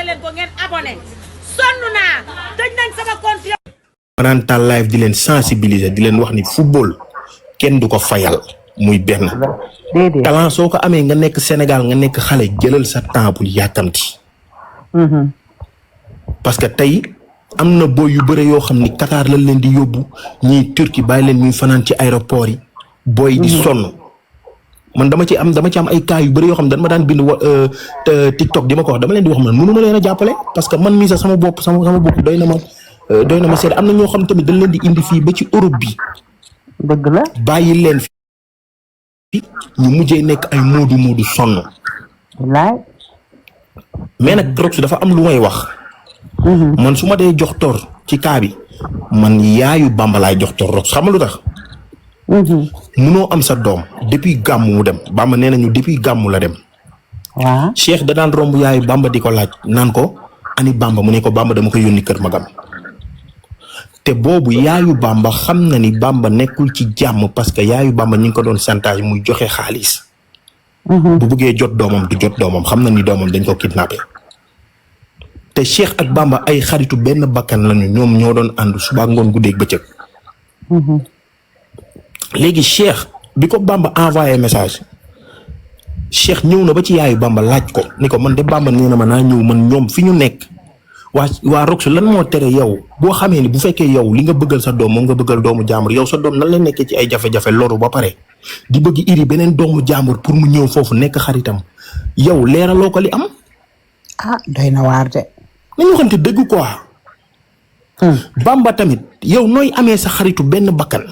leen ko ngeen abonné sonn naa tëj nañ sama compte. Parental Live di leen sensibiliser di leen wax ni football kenn du ko fayal muy benn. talent soo ko amee nga nekk Sénégal nga nekk xale jëlal sa temps pour yàkkamti. parce que tey am na boy yu bëre yoo xam ni Qatar lañ leen di yóbbu ñii Turquie bàyyi leen ñuy fanaan ci aéroport yi. boy di sonn. man dama ci am ay cas yu bëri yoo xam ne dañ ma daan bind TikTok di ma ko wax dama leen di wax man mënu ma leen a jàppale parce que man mii sax sama bopp doy na ma seet am na ñoo xam tamit dañ leen di indi fii ba ci Europe bi. dëgg la bàyyi leen fi ñu mujjee nekk ay moodu sonn. wallaay. mais nag Rox dafa am lu may wax. man su ma dee jox tor ci cas bi man yaayu Bamba laay jox tor Rox xam nga lu tax. munoo am sa doom depuis gàmmu mu dem Bamba nee nañu depuis gàmmu la dem. waaw Cheikh da daan romb yaayu Bamba di ko laaj naan ko ani Bamba mu ne ko Bamba dama ko yónni kër magam. te boobu yaayu Bamba xam na ni Bamba nekkul ci jàmm parce que yaayu Bamba ñu ngi ko doon chantage muy joxe xaalis. bu bëggee jot doomam du jot doomam xam na ni doomam dañ ko kidnappé. te Cheikh ak Bamba ay xaritu benn bakkan lañu ñoom ñoo doon ànd suba ngoon guddeeg bëccëg. léegi Cheikh bi ko Bamba envoyé message Cheikh ñëw na ba ci yaayu Bamba laaj ko ni ko man de Bamba nee na ma naa ñëw man ñoom fi ñu nekk waa Rox lan moo tere yow boo xamee ni bu fekkee yow li nga bëggal sa doom moom nga bëggal doomu jàmbur yow sa doom nan la nekkee ci ay jafe-jafe loru ba pare di bëgg iri beneen doomu jàmbur pour mu ñëw foofu nekk xaritam yow leeraloo ko li am. ah doy na waar de. nañu waxante dëgg quoi. Bamba tamit yow nooy amee sa xaritu benn bakkan.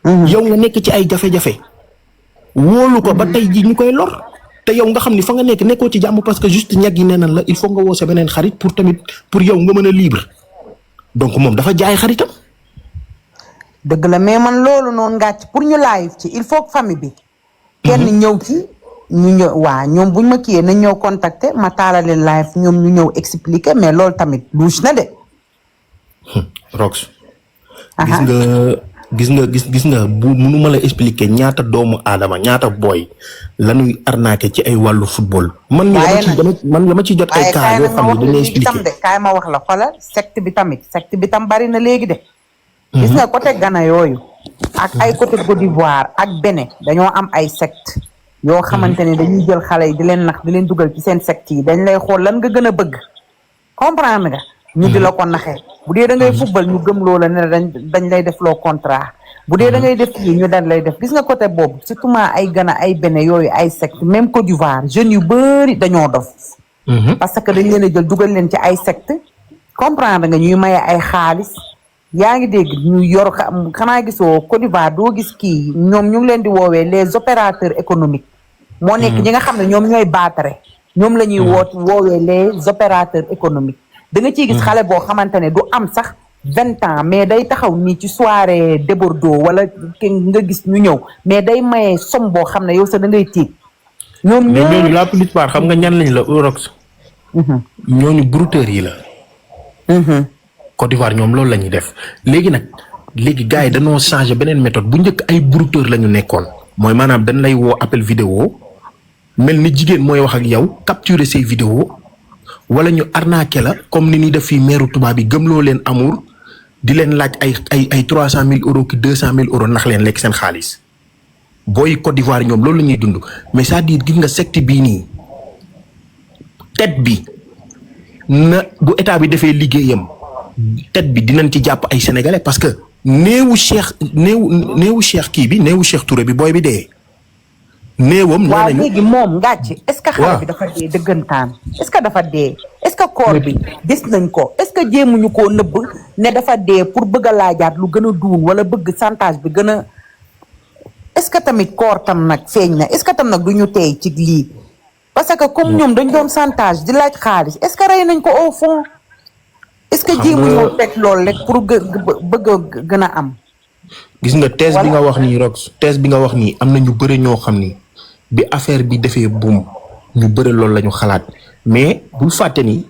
yow nga nekk ci ay jafe-jafe wóolu ko ba tey ji ñu koy lor te yow nga xam ni fa nga nekk nekkoo ci jàmm parce que juste ñag yi nee nan la il faut nga woo sa beneen xarit pour tamit pour yow nga mën a libre donc moom dafa jaay xaritam. dëgg la mais man loolu noonu ngàcc pour ñu live ci il faut que famille bi. kenn ñëw ci ñu ñëw waa ñoom buñ ma kiyee nañ ñëw contacter ma taala leen live ñoom ñu ñëw expliquer mais loolu tamit louche na de. Rox. gis nga bu mënuma la expliquer ñaata doomu aadama ñaata booy lañuy arnaqué ci ay wàllu football. man dama ci jot ay cas yoo xam ne dañuy expliquer kaay ma wax la xoolal secte bi tam bari na léegi de. gis nga côté Ghana yooyu. ak ay côté Côte d'Ivoire ak Bénin dañoo am ay secte yoo xamante ne dañuy jël xale yi di leen nax di leen dugal ci seen secte yi dañ lay xool lan nga gën a bëgg comprendre nga. ñu di la ko naxee bu dee da ngay football ñu gëm loola ne dañ lay def loo contrat bu dee da ngay def lii ñu dañ lay def gis nga côté boobu surtout ay Ghana ay Bénin yooyu ay secte même Côte d'Ivoire jeunes yu bëri dañoo dof parce que dañ leen a jël dugal leen ci ay secte comprendre nga ñuy maye ay xaalis yaa ngi dégg ñu yor xanaa gisoo Côte d'Ivoire doo gis kii ñoom ñu ngi leen di woowee les opérateurs économiques moo nekk ñi nga xam ne ñoom ñooy baatare ñoom la ñuy woowee les opérateurs économiques da nga ciy gis xale boo xamante ne du am sax 20 ans mais day taxaw nii ci soirée de Bordeaux wala nga gis ñu ñëw mais day maye somme boo xam ne yow sax da ngay tiit. ñooñu la plupart xam nga ñan lañ la Rox. ñooñu brouteurs yi la. Côte d'Ivoire ñoom loolu la ñuy def léegi gars yi dañoo changé beneen méthode bu njëkk ay brouteurs la ñu nekkoon mooy maanaam dañ lay woo appel vidéo mel ni jigéen mooy wax ak yow capturer say vidéo wala ñu arnaqué la comme ni ñuy def fii meeru tubaab yi gëmloo leen amour di leen laaj ay 300 000 euros ki 200 000 euros ndax leen lekk seen xaalis booy Côte d'Ivoire ñoom loolu la ñuy dund mais c'est-à-dire gis nga secte bii nii tête bi na bu état bi defee liggéeyam tête bi dinañ ci jàpp ay sénégalais parce que néewu Cheikh kii bi néewu Cheikh Touré bi booy bi dee. néewam waaw léegi moom ngàcc est-ce que xale bi dafa dee dëggantaan est-ce que dafa dee est-ce que koor bi gis nañ ko est-ce que jéemuñu koo nëbb ne dafa dee pour bëgg a laajaat lu gën a duun wala bëgg chantage bi gën a est-ce que tamit koor tam nag feeñ na est-ce que tam nag du ñu teey ci lii parce que comme ñoom dañ doon chantage di laaj xaalis est-ce que rey nañ ko au fond est-ce que jéemuñoo teg loolu rek pour bëgg a gën a am gis nga thèse bi nga wax nii Rox thèse bi nga wax nii am na ñu bëri ñoo xam ni bi affaire bi defee buum ñu bëri loolu la ñu xalaat mais bul fàtte ni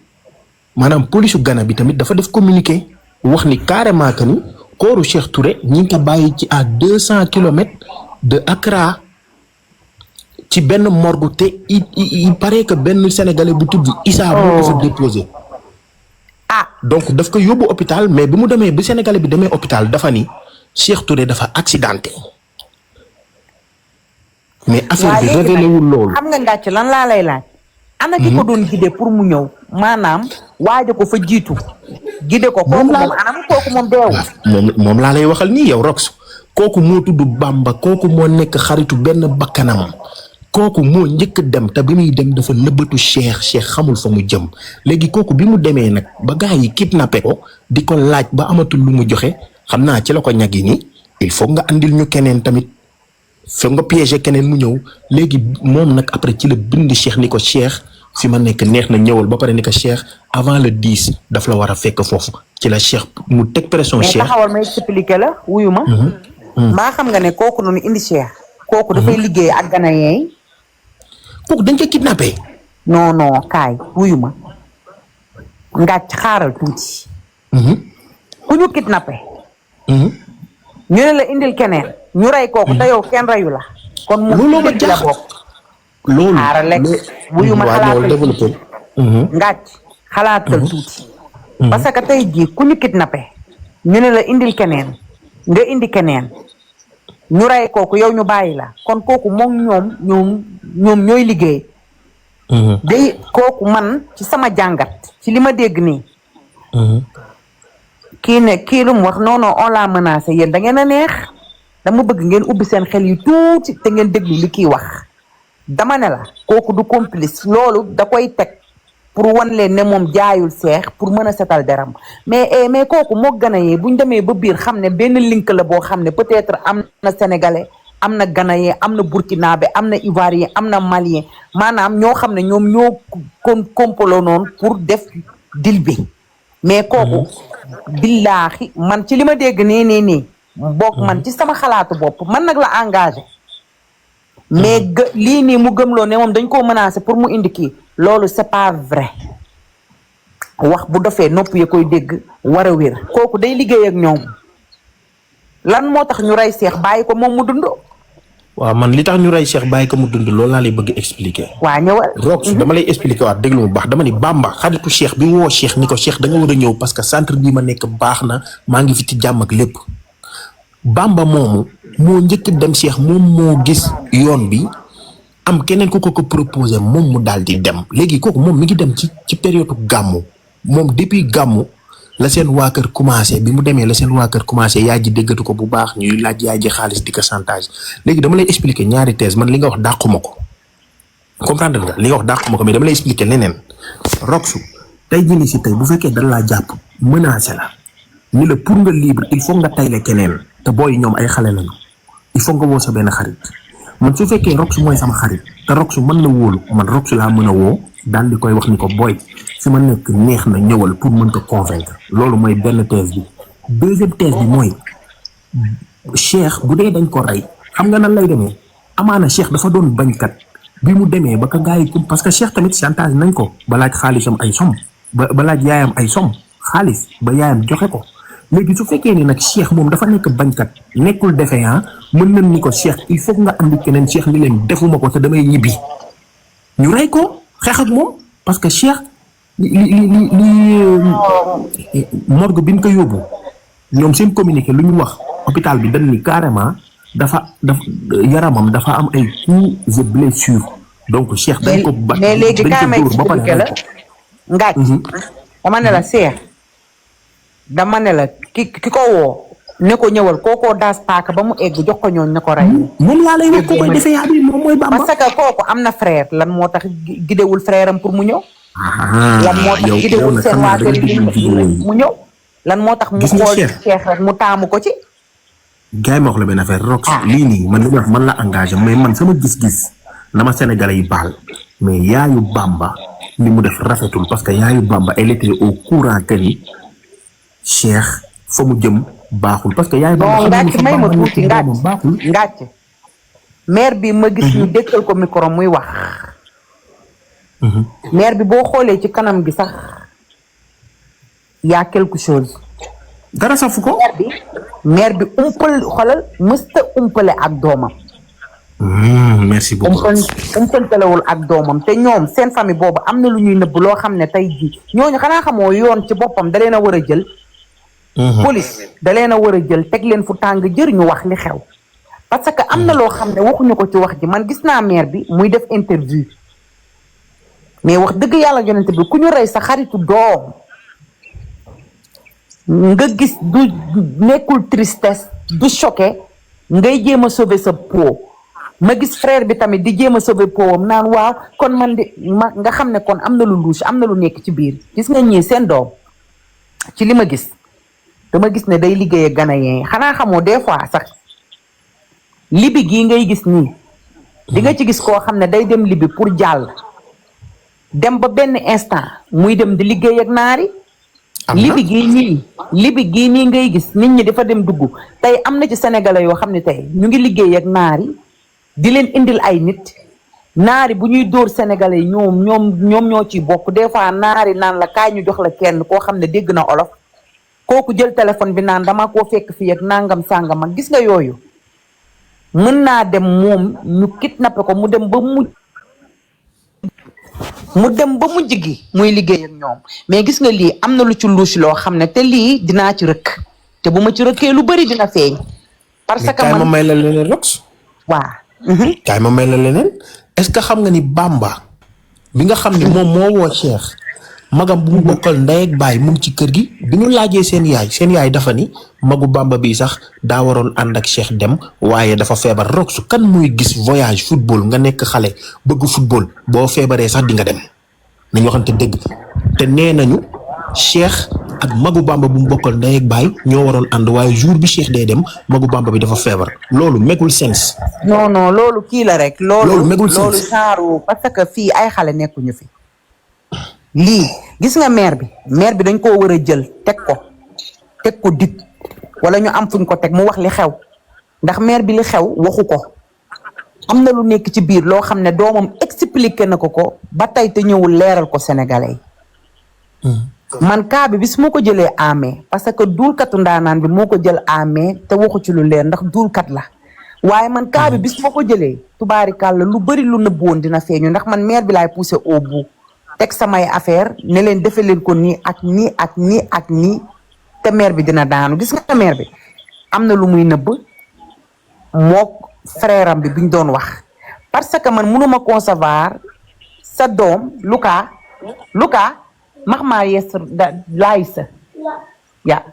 maanaam polisu Ghana bi tamit dafa def communiqué wax ni carrément que ni kooru Cheikh Touré ñi ngi ko bàyyi ci à 200 kilomètres de Accra ci benn morgue te il paraît que benn sénégalais bu tudd Issa moo ko fa déposé. donc daf ko yóbbu hôpital mais bi mu demee bi sénégalais bi demee hôpital dafa ni Cheikh Touré dafa accidenté. mais affaire bi révélé wul loolu. xam nga ngàcc lan laa lay laaj. ana ki ko doon guidé pour mu ñëw maanaam waaja ko fa jiitu. guidé ko kooku moom anam kooku moom deewul. moom laa lay waxal nii yow Rox kooku moo tudd Bamba kooku moo nekk xaritu benn bakkanam kooku moo njëkk dem te bi muy dem dafa nëbbatu Cheikh xamul fa mu jëm léegi kooku bi mu demee nag ba gars yi kidnappé ko di ko laaj ba amatul lu mu joxe xam naa ci la ko ñag yi ni il faut nga andil ñu keneen tamit foog nga piéger keneen mu ñëw léegi moom nag après ci la bind Cheikh ni ko Cheikh fi ma nekk neex na ñëwal ba pare ni ko Cheikh avant le 10 daf la war a fekk foofu ci la Cheikh mu teg pression. Cheikh mais taxawal may expliquer la wuyu ma. maa xam nga ne kooku noonu indi Cheikh. kooku dafay liggéey ak Ghanéen yi. kooku dañ ko kidnappé. non kaay wuyu ma. ngàcc xaaral tuuti. ku ñu kidnappé. ñu ne la indil keneen. ñu rey kooku te yow kenn reyu la. kon mu ci la bokk. loolu xaaral rek wuyu ma xalaatal tuuti. ngàcc xalaatal tuuti. parce que tey jii ku ñu kidnappé. ñu ne la indil keneen. nga indi keneen. ñu rey kooku yow ñu bàyyi la kon kooku moom ñoom ñooy liggéey. day kooku man ci sama jàngat ci li ma dégg nii. kii lu mu wax non on l'a menacé yéen da ngeen a neex dama bëgg ngeen ubbi seen xel yi tuuti te ngeen déglu li kii wax dama ne la kooku du complice loolu da koy teg pour wan leen ne moom jaayul Cheikh pour mën a setal deram mais kooku moo Ghanéen bu ñu demee ba biir xam ne benn link la boo xam ne peut-être am na sénégalais am na Ghanéen am na burkinabé am na ivoirien am na malien maanaam ñoo xam ne ñoom ñoo kompaloo noonu pour def dil bi mais kooku billaahi man ci li ma dégg nii bokk man ci sama xalaatu bopp man nag la engagé mais lii nii mu gëmloo ne moom dañ koo menacé pour mu indi kii loolu c'est pas vrai wax bu dofee nopp ya koy dégg war a wér kooku day liggéey ak ñoom lan moo tax ñu rey Cheikh bàyyi ko moom mu dund. waaw man li tax ñu rey Cheikh bàyyi ko mu dund loolu laa lay bëgg expliquer. waa ñëwal. Rox dama lay expliquer waat déglu mu baax dama ni Bamba xaritu Cheikh bi woo Cheikh ni ko Cheikh da nga war a ñëw parce que centre bii ma nekk baax na maa ngi fi ci jàmm ak lépp. Bamba moomu moo njëkk dem Cheikh moom moo gis yoon bi am keneen ku ko proposé moom mu daal di dem léegi kooku moom mi ngi dem ci période gàmmu moom depuis gàmmu la seen waa kër commencé bi mu demee la seen waa kër commencé yaay ji déggatu ko bu baax ñuy laaj yaay ji xaalis di ko chantage léegi dama lay expliquer ñaari thèse man li nga wax dàquma ko comprendre nga li nga wax dàquma ko mais dama lay expliquer leneen Rox tey jii si tey bu fekkee dañ laa jàpp menacé la ni la pour nga libre il faut nga tayle keneen te booy ñoom ay xale lañu il faut nga woo sa benn xarit man su fekkee Rox mooy sama xarit te Rox mën na wóolu man Rox laa mën a woo daal di koy wax ni ko booy fi ma nekk neex na ñëwal pour mën ko convaincre loolu mooy benn thèse bi deuxième thèse bi mooy Cheikh bu dee dañ ko rey xam nga nan lay demee amaana Cheikh dafa doon bañkat bi mu demee ba ka gars yi parce que Cheikh tamit chantage nañ ko ba laaj xaalisam ay som ba laaj yaayam ay som xaalis ba yaayam joxe ko léegi su fekkee ni nag Cheikh moom dafa nekk bañkat nekkul défaillant mën nañ ni ko Cheikh il faut nga andi keneen Cheikh ni leen defuma ko te damay ñibbi ñu rey ko xeex ak moom parce que Cheikh morgue bi ñu ko yóbbu ñoom seen communiqué lu ñu wax hôpital bi dañ ni carrément dafa yaramam dafa am ay coups et blessures donc Cheikh dañ ko ba mais léegi kaa may expliqué la ngaaj dama ne la Cheikh dama ne la ki ko woo ne ko ñëwal kookoo daas paaka ba mu egg jox ko ñooñ ne ko rey moom laa lay wax ko koy defee yaa bi moom mooy Bamba parce que kooku am na frère lan moo tax gidewul frère am pour mu ñëw lan moo tax gidewul seen waa kër mu ñëw lan moo tax mu xool Cheikh rek mu taamu ko ci gars yi ma wax la benn affaire Rox lii nii man li ma wax man la engagé mais man sama gis-gis na ma Sénégalais yi baal mais yaayu Bamba li mu def rafetul parce que yaayu Bamba elle était au courant que ni Cheikh fa mu jëm baaxul parce que yaay Bamba ngàcc may ma tuuti ngàcc maire bi ma gis ñu dékkal ko micro muy wax maire bi boo xoolee ci kanam gi sax y a quelque chose dara safu ko maire bi umpal xoolal mësta umpale ak doomam merci beaucoup. umpantalewul ak doomam te ñoom seen famille boobu am na lu ñuy nëbb loo xam ne tey jii ñooñu xanaa xamoo yoon ci boppam da leen a war a jël. police da leen a war a jël teg leen fu tàng jër ñu wax li xew. parce que am na loo xam ne waxuñu ko ci wax ji man gis naa maire bi muy def interview mais wax dëgg yàlla yonent bi ku ñu rey sa xaritu doom nga gis du nekkul tristesse du choqué ngay jéem a sauver sa peau ma gis frère bi tamit di jéem a sauver peauam naan waaw kon man de nga xam ne kon am na lu louche am na lu nekk ci biir gis nga ñii seen doom ci li ma gis dama gis ne day liggéey ak Ghanéen yi xanaa xamoo des fois sax libi gii ngay gis nii di nga ci gis koo xam ne day dem libi pour jàll dem ba benn instant muy dem di liggéey ak naari libi gii nii ngay gis nit ñi dafa dem dugg tey am na ci sénégalais yoo xam ne tey ñu ngi liggéey ak naari di leen indil ay nit naari bu ñuy dóor sénégalais yi ñoom ñoo ciy bokk des fois naari naan la kaay ñu jox la kenn koo xam ne dégg na olof kooku jël téléphone bi naan dama koo fekk fii ak nangam sàngam ak gis nga yooyu mën naa dem moom ñu kidnappé ko mu dem ba mujj gi muy liggéey ak ñoom mais gis nga lii am na lu ci louche loo xam ne te lii dinaa ci rëkk te bu ma ci rëkkee lu bari dina feeñ. parce que kaay ma may la leneen Rox. waa. kaay ma may la leneen est-ce que xam nga ni Bamba bi nga xam ni moom moo woo Cheikh magam bu mu bokkal ndey ak baay mu ngi ci kër gi bi ñu laajee seen yaay dafa ni magu Bamba bi sax daa waroon ànd ak Cheikh dem waaye dafa feebar Rox kan muy gis voyage football nga nekk xale bëgg football boo feebaree sax di nga dem nañu waxante dëgg te nee nañu Cheikh ak magu Bamba bu mu bokkal ndey ak baay ñoo waroon ànd waaye jour bi Cheikh dee dem magu Bamba bi dafa feebar loolu megul sens. non loolu kii la rek. loolu megul sens loolu genre parce que fii ay xale nekkuñu fi. lii gis nga maire bi dañ koo war a jël teg ko dit wala ñu am fuñ ko teg mu wax li xew ndax maire bi li xew waxu ko am na lu nekk ci biir loo xam ne doomam expliqué na ko ba tey te ñëwul leeral ko sénégalais yi. man kaa bi bis moo ko jëlee amee parce que duulkatu ndaanaan bi moo ko jël amee te waxu ci lu leer ndax duulkat la waaye man kaa bi bis moo ko jëlee tubaarikàlla lu bari lu nëbboon dina feeñu ndax man maire bi laay poussé au bout. teg samay affaire ne leen defe leen ko nii ak nii ak nii ak nii te maire bi dina daanu gis nga maire bi am na lu muy nëbb mook frère am bi ñu doon wax parce que man mënuma concevoir sa doom Luka max maa yees laay sa yaa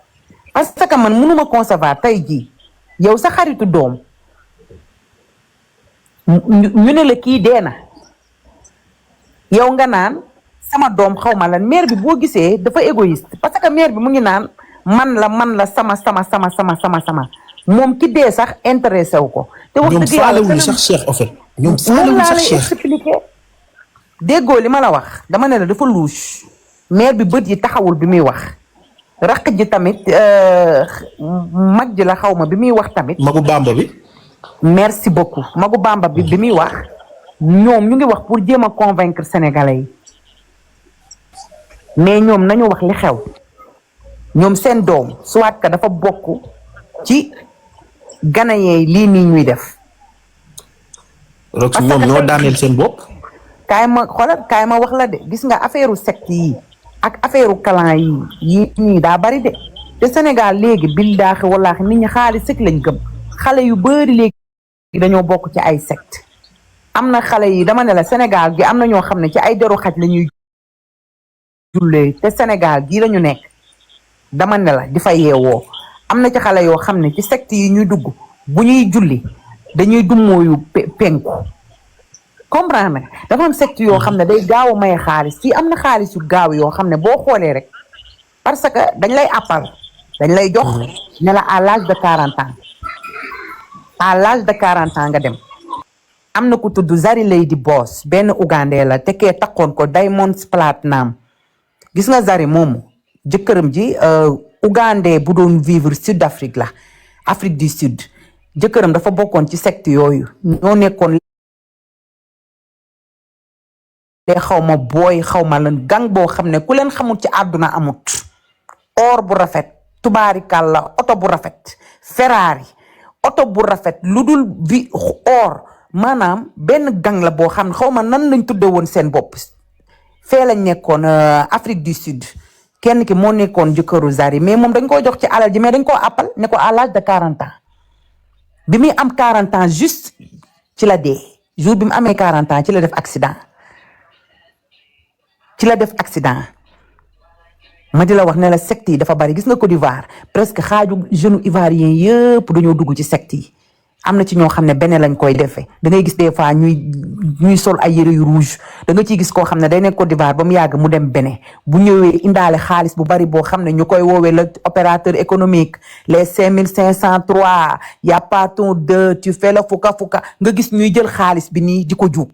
parce que man mënuma concevoir tey jii yow sa xaritu doom ñu ne la kii dee na yow nga naan sama doom xaw ma lan maire bi boo gisee dafa égoïste parce que maire bi mu ngi naan man la sama moom ki dee sax intéressé wu ko. te wax dëgg yàlla ñoom faalewuñu sax Cheikh en fait. ñoom faalewuñu sax Cheikh expliqué. déggoo li ma la wax dama ne la dafa louche maire bi bët yi taxawul bi muy wax raq ji tamit mag ji la xaw ma bi muy wax tamit. magu Bamba bi. merci beaucoup magu Bamba bi muy wax ñoom ñu ngi wax pour jéem a convaincre sénégalais yi. mais ñoom nañu wax li xew ñoom seen doom soit que dafa bokk ci Ghanéen yi lii nii ñuy def. Rox ñoom ñoo daaneel seen bopp. kaay ma wax la de gis nga affaire secte yi ak affaire clan yi ñii daa bari de te Sénégal léegi billaahi wallaahi nit ñi xaalis sëkk lañ gëm xale yu bari léegi dañoo bokk ci ay secte am na xale yi dama ne la Sénégal gi am na ñoo xam ne ci ay deru xaj la ñuy jullee te Sénégal gii lañu nekk dama ne la di fa yeewoo am na ci xale yoo xam ne ci secte yi ñuy dugg bu ñuy julli dañuy dummóoyu penku comprendre nga dafa am secte yoo xam ne day gaaw a maye xaalis fii am na xaalis yu gaaw yoo xam ne boo xoolee rek parce que dañ lay appal dañ lay jox ne la à l'âge de 40 ans à l'âge de 40 ans nga dem am na ku tudd Zari Lady Boss benn Ougandais la te kee takkoon ko Diamond Platinum gis nga Zari moomu jëkkëram ji Ougandais bu doon vivre Sud Afrique la Afrique du Sud jëkkëram dafa bokkoon ci secte yooyu ñoo nekkoon de xawma booy xawma lan gang boo xam ne ku leen xamul ci àdduna amut or bu rafet tubaarikàlla oto bu rafet Ferrari oto bu rafet lu dul or maanaam benn gang la boo xam ne xaw ma nan lañ tudde woon seen bopp fee lañ nekkoon Afrique du Sud kenn ki moo nekkoon jëkkëru Zari mais moom dañ koo jox ci alal ji mais dañ koo appal ne ko à l'âge de 40 ans bi muy am 40 ans juste ci la dee jour bi mu amee 40 ans ci la def accident ma di la wax ne la secte yi dafa bari gis nga Côte d'Ivoire presque xaaju jeune ivoirien yëpp dañoo dugg ci secte yi am na ci ñoo xam ne benn lañ koy defee da ngay gis des fois ñuy sol ay yëre yu rouge da nga ciy gis koo xam ne day nekk Côte d'Ivoire ba mu yàgg mu dem Bénin bu ñëwee indaale xaalis bu bari boo xam ne ñu koy woowee le opérateur économique les 5503 y a pas ton deux tu fais la fuka nga gis ñuy jël xaalis bi nii di ko juug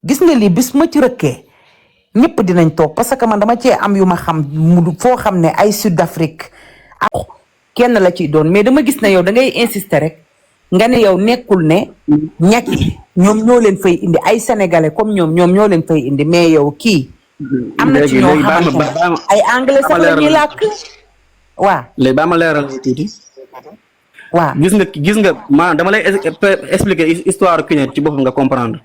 gis nga lii bis ma ci rëkkee ñëpp dinañ toog parce que man dama cee am yu ma xam foo xam ne ay Sud Afrique ak kenn la ciy doon mais dama gis ne yow da ngay insister rek nga ne yow nekkul ne ñàkk ñoom ñoo leen fay indi ay sénégalais comme ñoom ñoo leen fay indi mais yow kii. am na ci ñoo xamante ne ay anglais sax la ñuy làkk. waaw léegi ba ma leeral tuuti. waaw gis nga maanaam dama lay expliquer histoire CUNET ci boppam nga comprendre.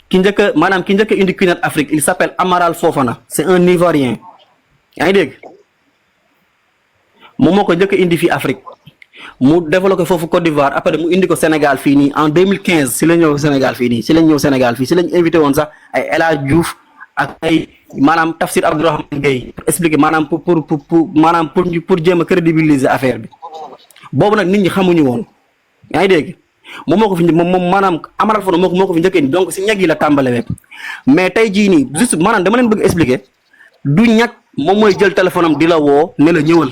ki njëkk a indi CUNET Afrique il s'appelle Amaral Fofana c'est un Ivoirien yaa ngi dégg moom moo ko njëkk a indi fii Afrique mu développé foofu Côte d'Ivoire après mu indi ko Sénégal fii nii en 2015 si la ñëw Sénégal fii si lañ invité woon sax ay El Hadj Diouf ak ay maanaam Tafsir Abdourahmane Gueye pour expliquer maanaam pour jéem a crédibiliser affaire bi boobu nag nit ñi xamuñu woon yaa ngi dégg. moom moo ko fi moom maanaam Amaral Fofana moo ko fi njëkkee donc si ñag yi la tàmbale web mais tey jii nii juste maanaam dama leen bëgg expliquer du ñag moom mooy jël téléphone am di la woo ne la ñëwal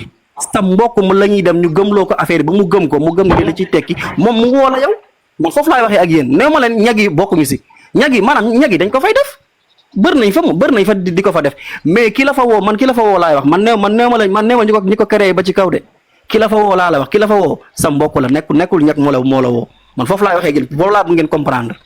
sa mbokk mu la ñuy dem ñu gëmloo ko affaire ba mu gëm ne li la ciy tekki moom mu woo la yow man foofu laay waxee ak yéen néew ma leen ñag yi bokkuñu si ñag yi maanaam ñag yi dañ ko fay def bër nañ fa di ko fa def mais ki la fa woo laay wax man néew ma ñi ko créé ba ci kaw de ki la fa woo laa la wax ki la fa woo sa mbokk la nekkul ñag moo la woo man foofu laay waxee boobu laa bu ngeen comprendre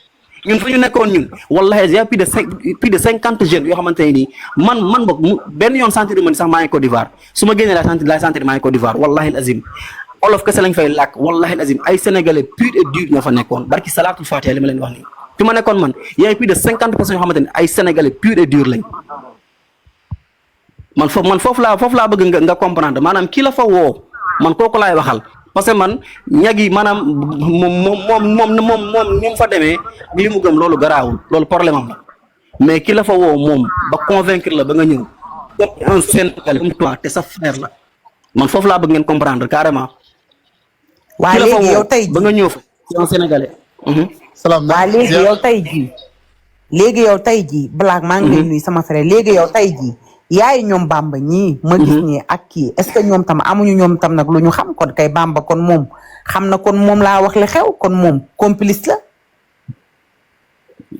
ñun fu ñu nekkoon ñun wallahi y a plus de 50 jeunes yoo xamante ne nii man boog benn yoon sentir ma ni sax maa ngi Côte d'Ivoire su ma génnee la sentir maa ngi Côte d'Ivoire wallahi azim olof kese lañ fay làkk wallahi azim ay sénégalais pur et dur ñoo fa nekkoon barki salaatul fatiha li ma leen wax nii fi ma nekkoon man y a plus de 50 personnes yoo xamante ne ay sénégalais pur et dur lañ man foofu laa bëgg nga comprendre maanaam ki la fa woo man kooku laay waxal parce que man ñag yi maanaam moom ni mu fa demee ak li mu gëm loolu garaawul loolu problème am la mais ki la fa woo moom ba convaincre la ba nga ñëw un Sénégalais comme toi te sa frère la man foofu laa bëgg ngeen comprendre carrément. waa léegi yow tey ba nga ñëw fa c'est un Sénégalais. salaam waa léegi yow tey jii Black maa ngi lay nuyu sama frère léegi yow tey jii. yaay ñoom Bamba ñii ma gis ñii ak kii est-ce que ñoom tam amuñu ñoom tam nag lu ñu xam kon kay Bamba kon moom xam na kon moom laa wax li xew kon moom complice la.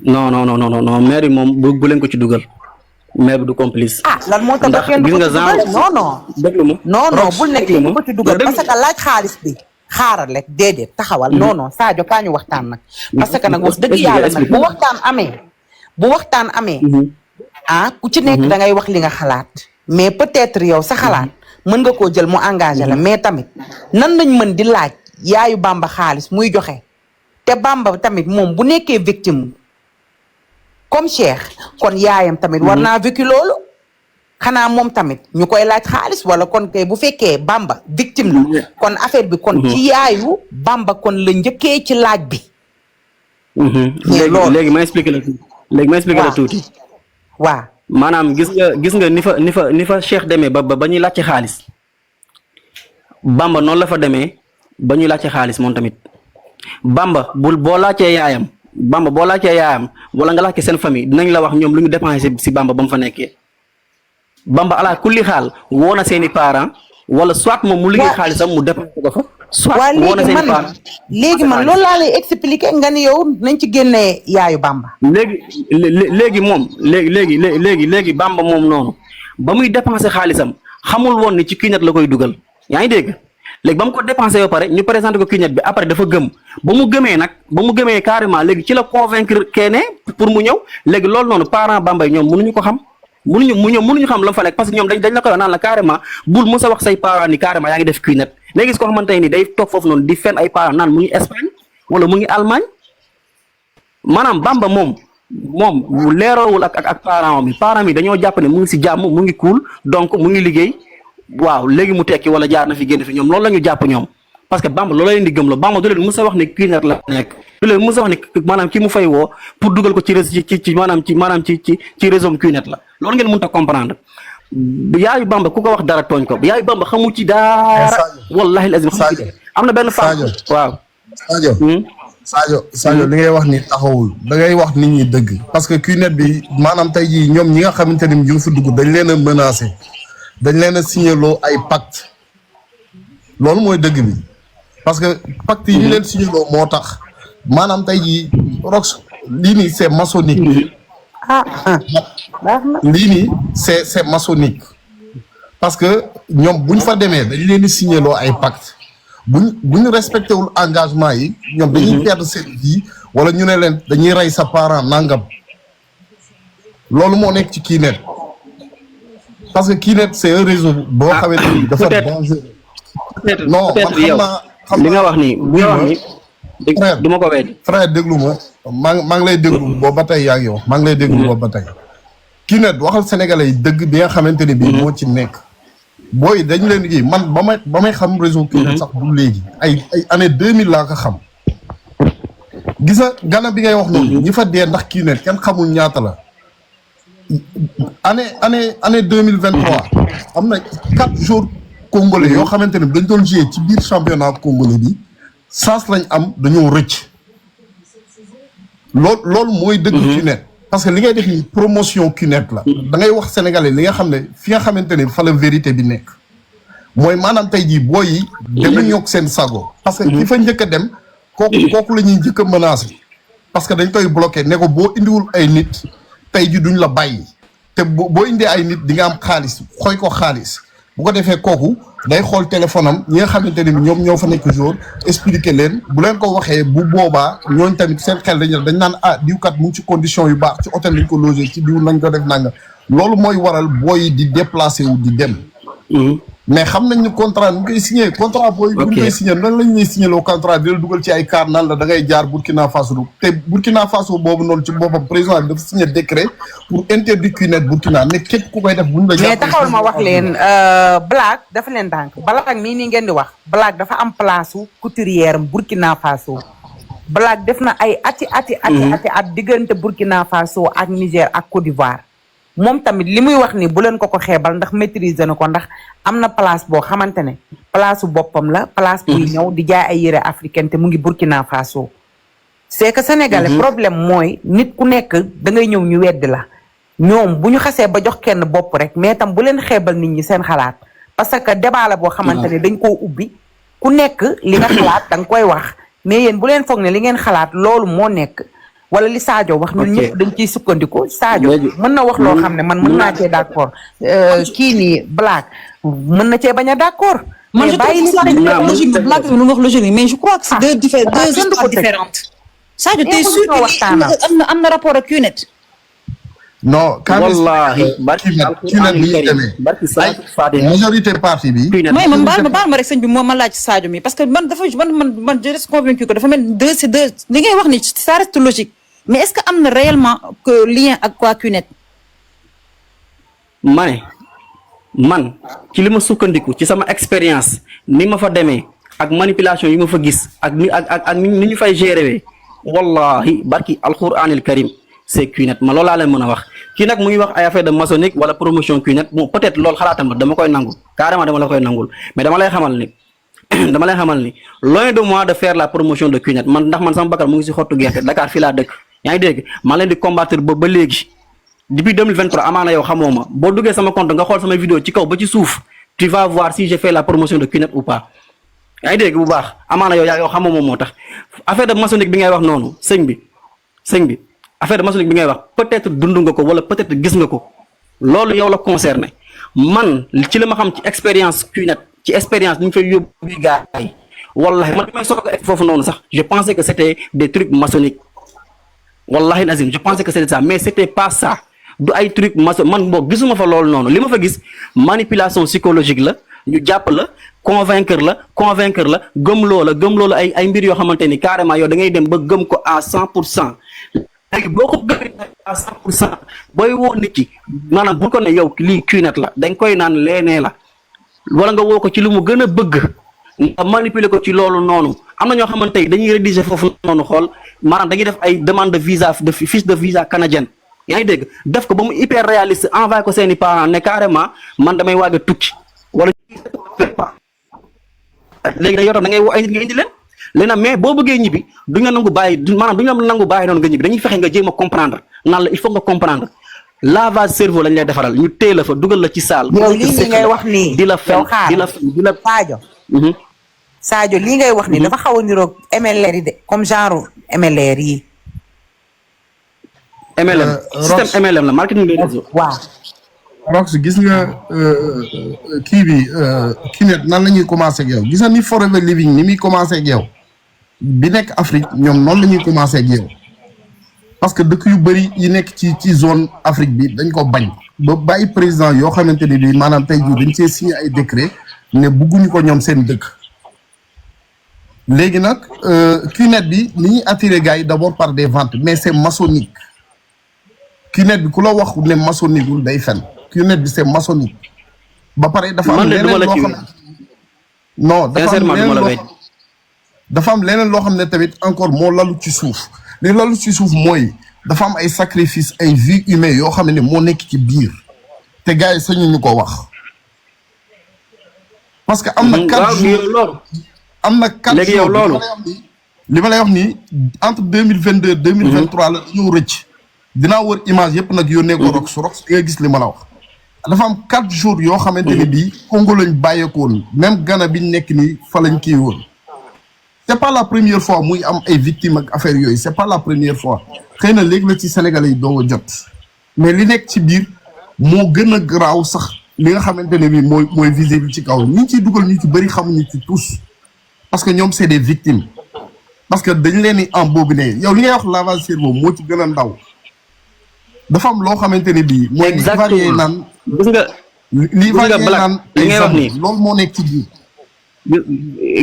non maire bi moom bu leen ko ci dugal maire bi du complice. lan moo tax kenn du ko ci dugal non bul nekk du ko ci dugal parce que laaj xaalis bi xaaral rek déedéet taxawal non Sadio kaa ñu waxtaan nag parce que nag wax dëgg yàlla nag bu waxtaan amee ku ci nekk da ngay wax li nga xalaat mais peut-être yow sa xalaat mën nga koo jël mu engagé la mais tamit nan lañ mën di laaj yaayu Bamba xaalis muy joxe te Bamba tamit moom bu nekkee victime comme Cheikh kon yaayam tamit war naa vécu loolu xanaa moom tamit ñu koy laaj xaalis wala kon kay bu fekkee Bamba victime la kon affaire bi kon ci yaayu Bamba kon la njëkkee ci laaj bi. léegi ma expliqué la tuuti. waaw maanaam gis nga ni fa Cheikh demee ba ñuy laajte xaalis Bamba noonu la fa demee ba ñuy laajte xaalis moom tamit Bamba boo laajtee yaayam wala nga laajte seen famille dinañ la wax ñoom lu ñu dépensé si Bamba ba mu fa nekkee Bamba ala kulli xaal woo na seen i parents wala soit moom mu liggéey xaalisam mu dépensé ko fa. soit woo na seen i parents léegi man loolu laa lay expliquer nga ni yow nañ ci génnee yaayu Bamba. léegi Bamba moom noonu ba muy dépensé xaalisam xamul woon ni ci CUNET la koy dugal yaa ngi dégg léegi ba mu ko dépensé ba pare ñu présenté ko CUNET bi après dafa gëm ba mu gëmee carrément léegi ci la convaincre kenn pour mu ñëw léegi loolu noonu parents Bamba yi ñoom mënuñu ko xam mënuñu xam la fa nekk parce que ñoom dañ la koy wax naan la carrément bul mës a wax say parents ni carrément yaa ngi def QNET léegi gis koo xamante ni day toog foofu noonu di fen ay parents naan mu ngi Espagne wala mu ngi Allemagne maanaam Bamba moom leeroowul ak parents mi dañoo jàpp ne mu ngi si jàmm mu ngi cool donc mu ngi liggéey waaw léegi mu tekki wala jaar na fi génn fi ñoom loolu la ñu jàpp ñoom parce que Bamba loolu leen di gëm la Bamba du leen mës a wax ne QNET la nekk du leen mës a wax ne maanaam ki mu fay woo pour dugal ko ci réseau QNET la loolu ngeen mënut a comprendre yaayu Bamba ku ko wax dara tooñ ko yaayu Bamba xamu ci dara wallahi lazim xamu ci dara am na benn femme waaw Sadio li ngay wax ni taxawul da ngay wax nit ñi dëgg parce que QNET bi maanaam tey jii ñoom ñi nga xamante ni ñu fi dugg dañ leen a menacé dañ leen a signaloo ay pacte loolu mooy dëgg bi parce que pacte yi ñu leen signaloo moo tax maanaam tey jii Rox lii nii c'est maçonnique lii nii c'est maçonnique parce que ñoom buñ fa demee dañ leen di signaloo ay pacte buñ respecté wul engagement yi ñoom dañuy perdre seen vie wala ñu ne leen dañuy rey sa parent nangam loolu moo nekk ci QNET parce que QNET c'est un réseau boo xamante ni dafa dangereux non man xam naa li nga wax ni du ma ko wéy frère déglu ma maa ngi lay déglu boobu ba tey yaa ngi wax maa ngi lay déglu boobu ba tey QNET waxal sénégalais yi dëgg bi nga xamante ni bii moo ci nekk booy dañ leen kii man ba may xam réseau QNET sax du léegi ay année 2000 laa ko xam gis nga Gana bi ngay wax noonu ñi fa dee ndax QNET kenn xamul ñaata la année 2023 am na 4 jours congolais yoo xamante ne dañ doon jouer ci biir championnat congolais bi sens lañ am dañoo rëcc loolu mooy dëgg QNET parce que li ngay def ni promotion QNET la da ngay wax sénégalais li nga xam ne fi nga xamante ne fa la vérité bi nekk mooy maanaam tey jii booy yi dañu ñokk seen sago parce que ki fa njëkk a dem kooku la ñuy njëkk a menacer parce que dañ koy bloqué ne ko boo indiwul ay nit tey ji duñ la bàyyi te boo indee ay nit di nga am xaalis xooy ko xaalis bu ko defee kooku day xool téléphone am ñi nga xamante ne ñoom ñoo fa nekk jour expliquer leen bu leen ko waxee bu boobaa ñooñ tamit seen xel dañ naan diwkat mu ngi ci condition yu baax ci hôtel lañ ko logé ci diw nañ ko def nanga loolu mooy waral booy di déplacé wu di dem mais xam nañ ni contrat ñu koy signé contrat booy bu ñu koy signé nan lañ lay signé loo contrat di la dugal ci ay car naan la da ngay jaar Burkina Faso te Burkina Faso boobu noonu ci boppam président bi dafa signé décret pour interdire QNET Burkina ne képp ku koy def buñ la mais taxawal ma wax leen Black dafa leen tànk Black mii nii ngeen di wax Black dafa am place u couturière Burkina Faso Black def na ay ati at diggante Burkina Faso ak Niger ak Côte d'Ivoire moom tamit li muy wax ni bu leen ko xeebal ndax maîtriser na ko ndax am na place boo xamante ne place su boppam la place buy ñëw di jaay ay yére africaine te mu ngi Burkina Faso c'est que sénégalais problème mooy nit ku nekk da ngay ñëw ñu weddi la ñoom bu ñu xasee ba jox kenn bopp rek mais tam bu leen xeebal nit ñi seen xalaat parce que débat la boo xamante ne dañ koo ubbi ku nekk li nga xalaat da nga koy wax mais yéen bu leen foog ne li ngeen xalaat loolu moo nekk wala li Sadio wax ñun ñëpp dañ ciy sukkandiku Sadio mën na wax loo xam ne man mën naa cee d'accord kii nii Black mën na cee bañ a d'accord man je trouve logique Black bi lu wax logique mais je crois que c'est deux histoires différentes Sadio t'es sûr que am na rapport ak QNET non wallahi QNET bi ñu demee majorité parti bi mooy man baal ma rek sëñ bi moom ma laaj Sadio mi parce que man dafa man je reste convaincu que dafa mel c'est deux li ngay wax ni ça reste logique mais est-ce que am na réellement que lien ak quoi QNET man ci li ma sukkandiku ci sama expérience ni ma fa demee ak manipulation yi ma fa gis ak ni ñu fay gérer wallahi barki alquranil karim c'est QNET ma loolu laa leen mën a wax kii nag mu ngi wax ay affaire de maçonnique wala promotion QNET bon peut-être loolu xalaatam la dama koy nangul carrément dama la koy nangul mais dama lay xamal ni loin de moi de faire la promotion de QNET ndax man sama bakkan mu ngi si xottu gerte Dakar fii laa dëkk yaa ngi dégg maa leen di combattre ba léegi depuis 2023 amaana yow xamoo ma boo duggee sama compte nga xool sama vidéo ci kaw ba ci suuf tu vas voir si j'ai fait la promotion de QNET ou pas yaa ngi dégg bu baax amaana yow xamoo moom moo tax affaire de maçonnique bi ngay wax noonu sëñ bi affaire de maçonnique bi ngay wax peut-être dund nga ko wala peut-être gis nga ko loolu yow la concerné man ci la ma xam ci expérience QNET ci expérience ni ñu fay yóbbu gars yi wallahi man may soog a foofu noonu sax je pensais que c'était des trucs maçonniques wallahi nazim je pensais que c'était ça mais c'était pas ça du ay truc man boo gisuma fa loolu noonu li ma fa gis manipulation psychologique la ñu jàpp la convaincre la gëmloo la ay mbir yoo xamante ni carrément yow da ngay dem ba gëm ko à 100%. léegi boo ko gëmee à 100% booy woo nit ki maanaam bu ko ne yow lii Qnet la dañ koy naan leenee la wala nga woo ko ci lu mu gën a bëgg nga manipuler ko ci loolu noonu am na ñoo xamante ni dañuy rédiger foofu noonu xool maanaam dañuy def ay demande de visa de fiche de visa canadienne yaa ngi dégg def ko ba mu hyper réaliste envoyé ko seeni parents ne carrément man damay waaj a tukki wala léegi da yow tam da ngay woo ay nit nga indi leen léegi nag mais boo bëggee ñibbi du nga nangu bàyyi maanaam du ñu nangu bàyyi noonu nga ñibbi dañuy fexe nga jéem a comprendre naan la il faut nga comprendre lavage cerveau lañ lay defaral ñu téye la fa dugal la ci saal. yow lii ngay wax nii di la fen di la Sadio. Sadio lii ngay wax nii dafa xaw a niroog MLR yi de comme genre MLR yi. MLM système MLM la marketing des réseaux. waaw. Rox gis nga kii bi Qnet nan la ñuy commencé ak yow gis nga ni Forever Living ni muy commencé ak yow bi nekk Afrique ñoom noonu la ñuy commencé ak yow parce que dëkk yu bëri yi nekk ci zone Afrique bi dañ ko bañ ba bàyyi président yoo xamante ni bi maanaam tey jii dañ cee signé ay décret ne bugguñu ko ñoom seen dëkk léegi nag Qnet bi ni ñuy attiré gars yi d'abord par des ventes mais c'est maçonnique Qnet bi ku la wax ne maçonnique wul day fen Qnet bi c'est maçonnique ba pare dafa am leneen loo xam ne non dafa am leneen loo xam ne tamit encore moo lalu ci suuf li lalu ci suuf mooy dafa am ay sacrifice ay vie humaine yoo xam ne moo nekk ci biir te gars yi sañu ñu ko wax parce que am na 4 jours am na 4 léegi yow loolu li ma lay wax nii entre 2022 2023 la dañoo rëcc dinaa wër image yëpp nag yónnee ko Rox di nga gis li ma la wax dafa am 4 jours yoo xamante ne bii Congo lañ bàyyeekoon même Ghana biñ nekk nii fa lañ kii woon c'est pas la première fois muy am ay victimes ak affaire yooyu c'est pas la première fois xëy na léegi la ci Sénégalais yi doo jot mais li nekk ci biir moo gën a garaaw sax li nga xamante ne bii mooy visible ci kaw ñi ciy dugal ñu ci bëri xamuñu ci tous parce que ñoom c'est des victimes parce que dañ leen di embobiné yow li ngay wax lavage cerveau moo ci gën a ndaw dafa am loo xamante ne bii. mooy li varié naan. gis nga li varié naan li ngay wax nii loolu moo nekk ci biir.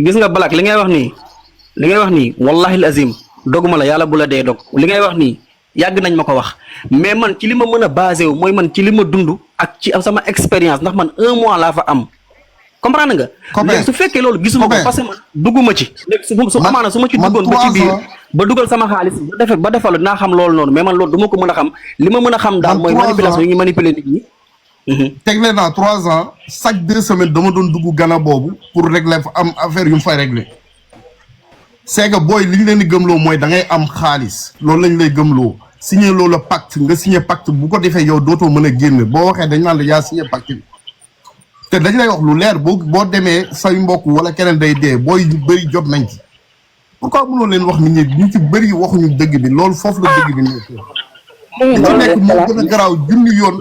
gis nga Black li ngay wax nii wallahi lazim doguma la yàlla bu la dee dog li ngay wax nii yàgg nañ ma ko wax mais man ci li ma mën a basé wu mooy man ci li ma dund ak ci sama expérience ndax man 1 mois laa fa am comprendre nga. léegi su fekkee loolu gisuma ko parce que man dugguma ci. léegi su amaana su ma ci duggoon ba ci biir ba dugal sama xaalis ba defal dinaa xam loolu noonu mais man loolu du ma ko mën a xam li ma mën a xam daal mooy manipulation yi ngi manipuler nit ñi. tegle naa 3 ans chaque 2 semaines dama doon dugg Ghana boobu pour régler fa am affaire yu mu fay régler c'est que booy li ñu leen di gëmloo mooy da ngay am xaalis loolu lañ lay gëmloo signé loolu la pacte nga signé pacte bu ko defee yow dootoo mën a génn boo waxee dañ naan la yaa signé pacte bi te dañ lay wax lu leer boo demee say mbokk wala keneen day dee booy yu bëri jot nañ ci pourquoi mënoo leen wax nit ñi ñu ci bëri waxuñu dëgg bi loolu foofu la dëgg bi nekk li ci nekk moo gën a garaaw junni yoon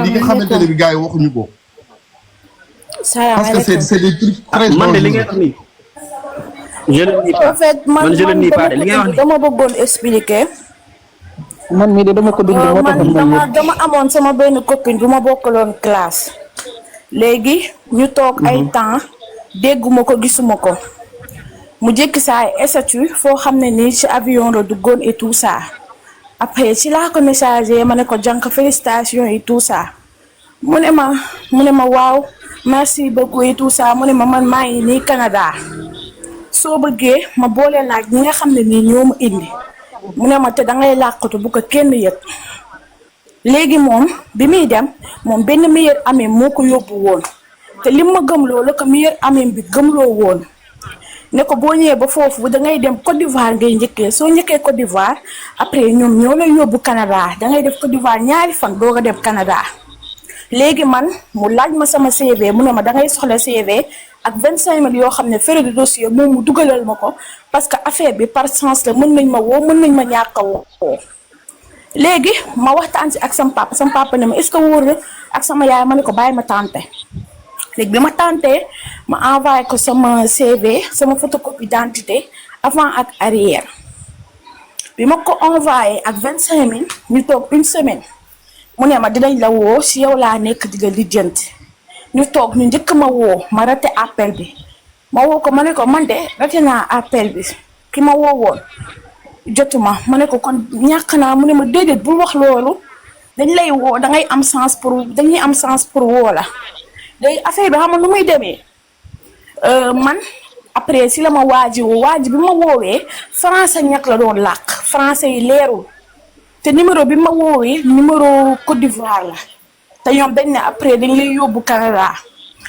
li nga xamante ne bi gars yi waxuñu ko parce que c'est des trucs très man de li ngay wax nii en fait man dama bëggoon expliquer. man mii de dama ko dund moo tax dama amoon sama benn copine bu ma bokkaloon classe léegi ñu toog ay temps dégguma ko gisuma ko mu jékki saa ay statut foo xam ne nii ci avion la duggoon et tout ça après ci laa ko messager ma ne ko jànk félicitations et tout ça mu ne ma waaw merci beaucoup et tout ça mu ne ma man maa ngi nii Canada soo bëggee ma boole laaj ñi nga xam ne nii ñoo ma indi mu ne ma te dangay làqatu bu ko kenn yëg léegi moom bi muy dem moom benn meilleur ami moo ko yóbbu woon te lim ma gëmloo la ko meilleur ami bi gëmloo woon ne ko boo ñëwee ba foofu dangay dem Côte d'Ivoire ngay njëkkee soo njëkkee Côte d'Ivoire après ñoom ñoo lay yóbbu Canada dangay def Côte d'Ivoire ñaari fan doo ko dem Canada léegi man mu laaj ma sama CV mu ne ma dangay soxla CV ak 25 000 yoo xam ne frais de dossier moom mu dugalal ma ko parce que affaire bi par sens la mën nañ ma woo mën nañ ma ñàkk a woo léegi ma waxtaan si ak sama papa ne ma est-ce que wóor na ak sama yaay ma ne ko bàyyi ma tànte léegi bi ma tàntee ma envoyé ko sama CV sama photocopie d'identité avant ak arrière bi ma ko envoyé ak 25 000 ñu toog une semaine mu ne ma dinañ la woo si yow laa nekk di la lijjanti ñu toog ñu njëkk ma woo ma raté appel bi ma woo ko ma ne ko man de raté naa appel bi ki ma woo woon jotuma ma ne ko kon ñàkk naa mu ne ma déedéet bul wax loolu dañ lay woo da ngay am chance dañuy am chance pour woo la léegi affaire bi xam nga nu muy demee man après si la ma waaji bi ma woowee français ñàkk la doon làkk français yi leerul te numéro bi ma woowee numéro Côte d'Ivoire la te ñoom dañ ne après dañ lay yóbbu Canada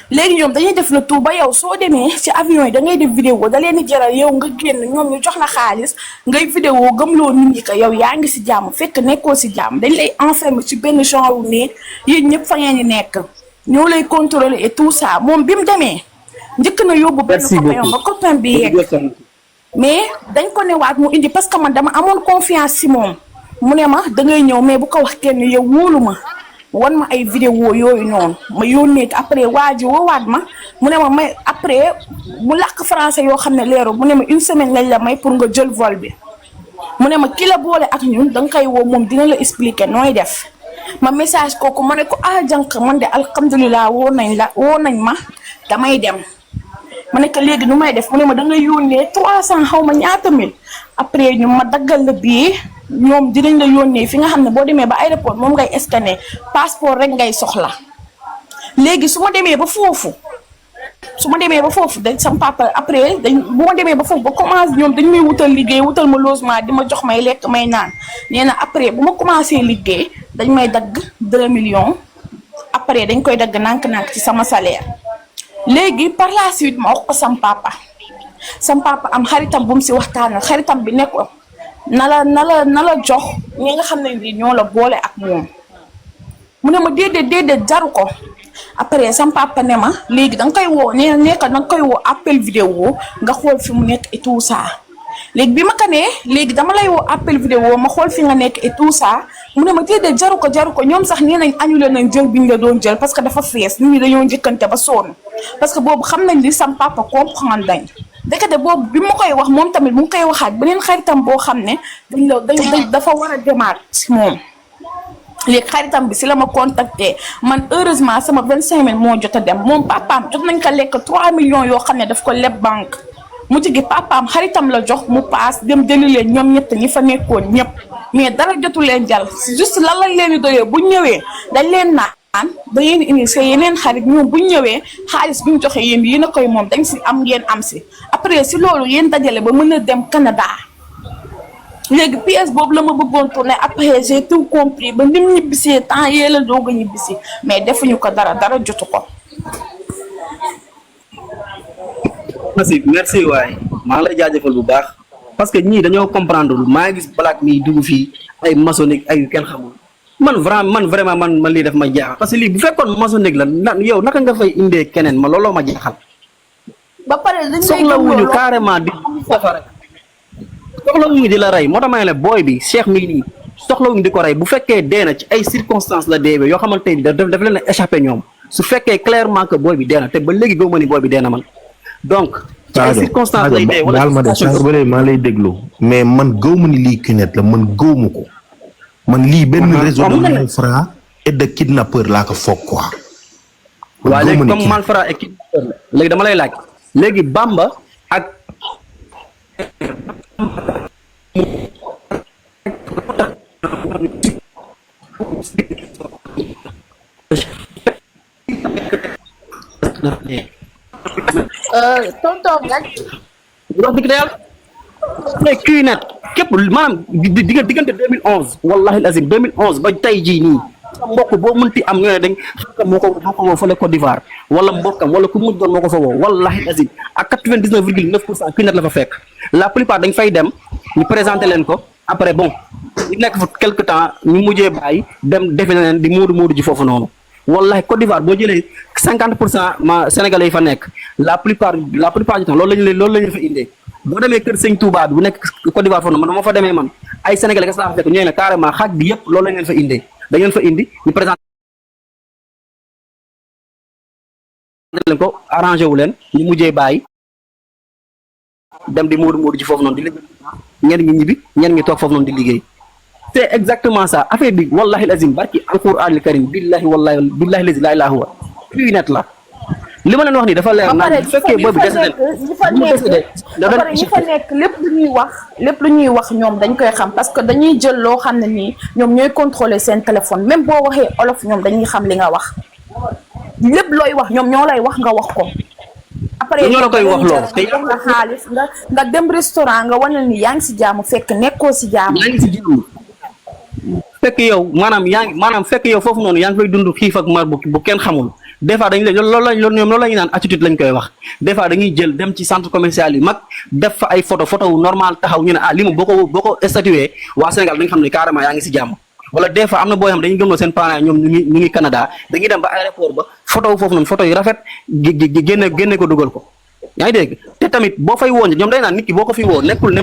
léegi ñoom dañuy def le tout ba yow soo demee ci avion yi da ngay def vidéo da leen di jaral yow nga génn ñoom ñu jox la xaalis ngay vidéo gëmloo nit ñi ko yow yaa ngi ci jàmm fekk nekkoo ci jàmm dañ lay enfermer ci benn genre ne yéen ñëpp fa ngeen di nekk ñoo lay contrôler et tout ça moom bi mu demee njëkk na yóbbu benn copain ba copain bi yegg mais dañ ko newaat mu indi parce que man dama amoon confiance ci moom mu ne ma da ngay ñëw mais bu ko wax kenn yow wóolu ma wan ma ay vidéo yooyu noonu ma yónnee après waa ji woowaat ma mu ne ma may après mu làkk français yoo xam ne leeru mu ne ma une semaine lañ la may pour nga jël vol bi mu ne ma ki la boole ak ñun da nga koy woo moom dina la expliquer nooy def ma message kooku ma ne ko jànq man de alhamdulilah woo nañ ma damay dem ma ne ko léegi nu may def mu ne ma da ngay yónnee 300 xaw ma ñaata mil après ñu ma daggal la billet ñoom dinañ la yónnee fi nga xam ne boo demee ba aéroport moom ngay scanner passeport rek ngay soxla léegi su ma demee ba foofu dañ sam papa après bu ma demee ba foofu ba commencé ñoom dañ may wutal liggéey wutal ma logement di ma jox may lekk may naan nee na après bu ma commencé liggéey dañ may dagg 2 millions après dañ koy dagg nànk-nànk ci sama salaire léegi par la suite ma wax ko sam papa am xaritam bu mu si waxtaanal xaritam bi nekk na la jox ñi nga xam ne ni ñoo la boole ak moom mu ne ma déedéet jaru ko après sam papa ne ma léegi da nga koy woo nekk da nga koy woo appel vidéo nga xool fi mu nekk et tout ça léegi bi ma ko nee léegi dama lay woo appel vidéo ma xool fi nga nekk et tout ça mu ne ma déedéet jaru ko ñoom sax nee nañ annulé nañ jël bi ñu la doon jël parce que dafa fees nit ñi dañoo njëkkante ba sonn parce que boobu xam nañ li sam papa comprendre dañ dekete boobu bi ma koy wax moom tamit mu ngi koy waxaat beneen xaritam boo xam ne dafa war a demaat si moom léegi xaritam bi si la ma contacté man heureusement sama 25000 moo jot a dem moom papaam jot nañ ko lekk 3 millions yoo xam ne daf ko leb banque mu jigi papaam xaritam la jox mu paas dem jëli leen ñoom ñett ñi fa nekkoon ñëpp mais dara jotu leen jàll juste lan lañ leen di doyee bu ñëwee dañ leen naan da ngeen indi sa yeneen xarit ñoom bu ñëwee xaalis bi ñu joxe yéen a koy moom dañ si am ngeen am si après si loolu yéen dajale ba mën a dem Canada léegi pièce boobu la ma bëggoon tourné après j'ai tout compris ba ni mu ñibbisee temps yee la doog a ñibbisi mais defuñu ko dara jotu ko. merci waay maa ngi lay jaajëfal bu baax parce que ñii dañoo comprendre lu maa ngi gis Black mi dugg fii ay maçonnique ay yu kenn xamul man vraiment man lii daf ma jaaxal parce que lii bu fekkoon maçonnique la yow naka nga fay indee keneen ma looloo ma jaaxal. ba pare dañ lay soxlawuñu carrément di safara soxlawuñu di la rey moo tax ma ne la booy bi Cheikh mii nii soxlawuñu di ko rey bu fekkee dee na ci ay circonstances la deewee yoo xamante ni daf leen a échappé ñoom su fekkee clairement que booy bi dee na te ba léegi gëw ma ni booy bi dee na man donc. ci ay circonstances lay dee wala ma de sànq ba léegi maa lay déglu mais man gëw ma ni lii cunette la man gëw ma ko man lii benn réseau de malfrats et de kidnappeurs laa ko foog quoi. waaw léegi comme malfrats et kidnappeurs léegi dama lay laaj léegi Bamba ak. tonton nag. wax dëgg yàlla. mais kii nag képp maanaam diggante 2011 wallahi azim 2011 ba tey jii nii mbokk boo mënti am ñoo ne dañ xam moo ko woo fële Côte d'Ivoire wala mbokkam wala ku mu doon moo ko fa woo wallahi azim ak 99,9% kii nag la fa fekk la plupart dañ fay dem ñu présenté leen ko après bon ñu nekk fa quelque temps ñu mujjee bàyyi dem defe leen di moodu ji foofu noonu. wallahi Côte d'Ivoire boo jëlee 50% ma sénégalais yi fa nekk la plupart du temps loolu lañu fa indee boo demee kër Sëñ Touba bi bu nekk Côte d'Ivoire foofu man moo fa demee man ay sénégalais kese laa fa fekk ñooy ne carrément xaaj bi yëpp loolu lañ leen fa indee dañ leen fa indi ñu présenté leen ko arrangé wu leen ñu mujjee bàyyi dem di moodu ji foofu noonu di liggéey ñenn ñi ñibbi ñenn ñi toog foofu noonu di liggéey c'est exactement ça affaire bi wallahi lazim barki alquran al karim billahi wallahi billahi lazi la ilaha huwa plus net la li ma leen wax nii dafa leer naa bu fekkee boobu des ñi fa nekk lépp lu ñuy wax ñoom dañ koy xam parce que dañuy jël loo xam ne nii ñoom ñooy contrôler seen téléphone même boo waxee olof ñoom dañuy xam li nga wax lépp looy wax ñoom ñoo lay wax nga wax ko après ñoo la koy wax loolu te jox la xaalis nga dem restaurant nga wane ni yaa ngi si jaamu fekk nekkoo si jaamu fekk yow maanaam fekk yow foofu noonu yaa ngi fay dund xiif ak mar bu kenn xamul des fois dañu loolu la ñu naan attitude lañ koy wax des fois dañuy jël dem ci centre commercial yi mag def fa ay photo wu normal taxaw ñu ne li ma boo ko statué waa Sénégal dañu xam ne carrément yaa ngi si jàmm wala des fois am na boo xam dañuy gëmloo seen parents ñoom ñu ngi Canada dañuy dem ba aéroport ba photo wu foofu noonu photo yu rafet génne ko dugal ko yaa ngi dégg te tamit boo fay woo ñoom day naan nit ki boo ko fi woo nekkul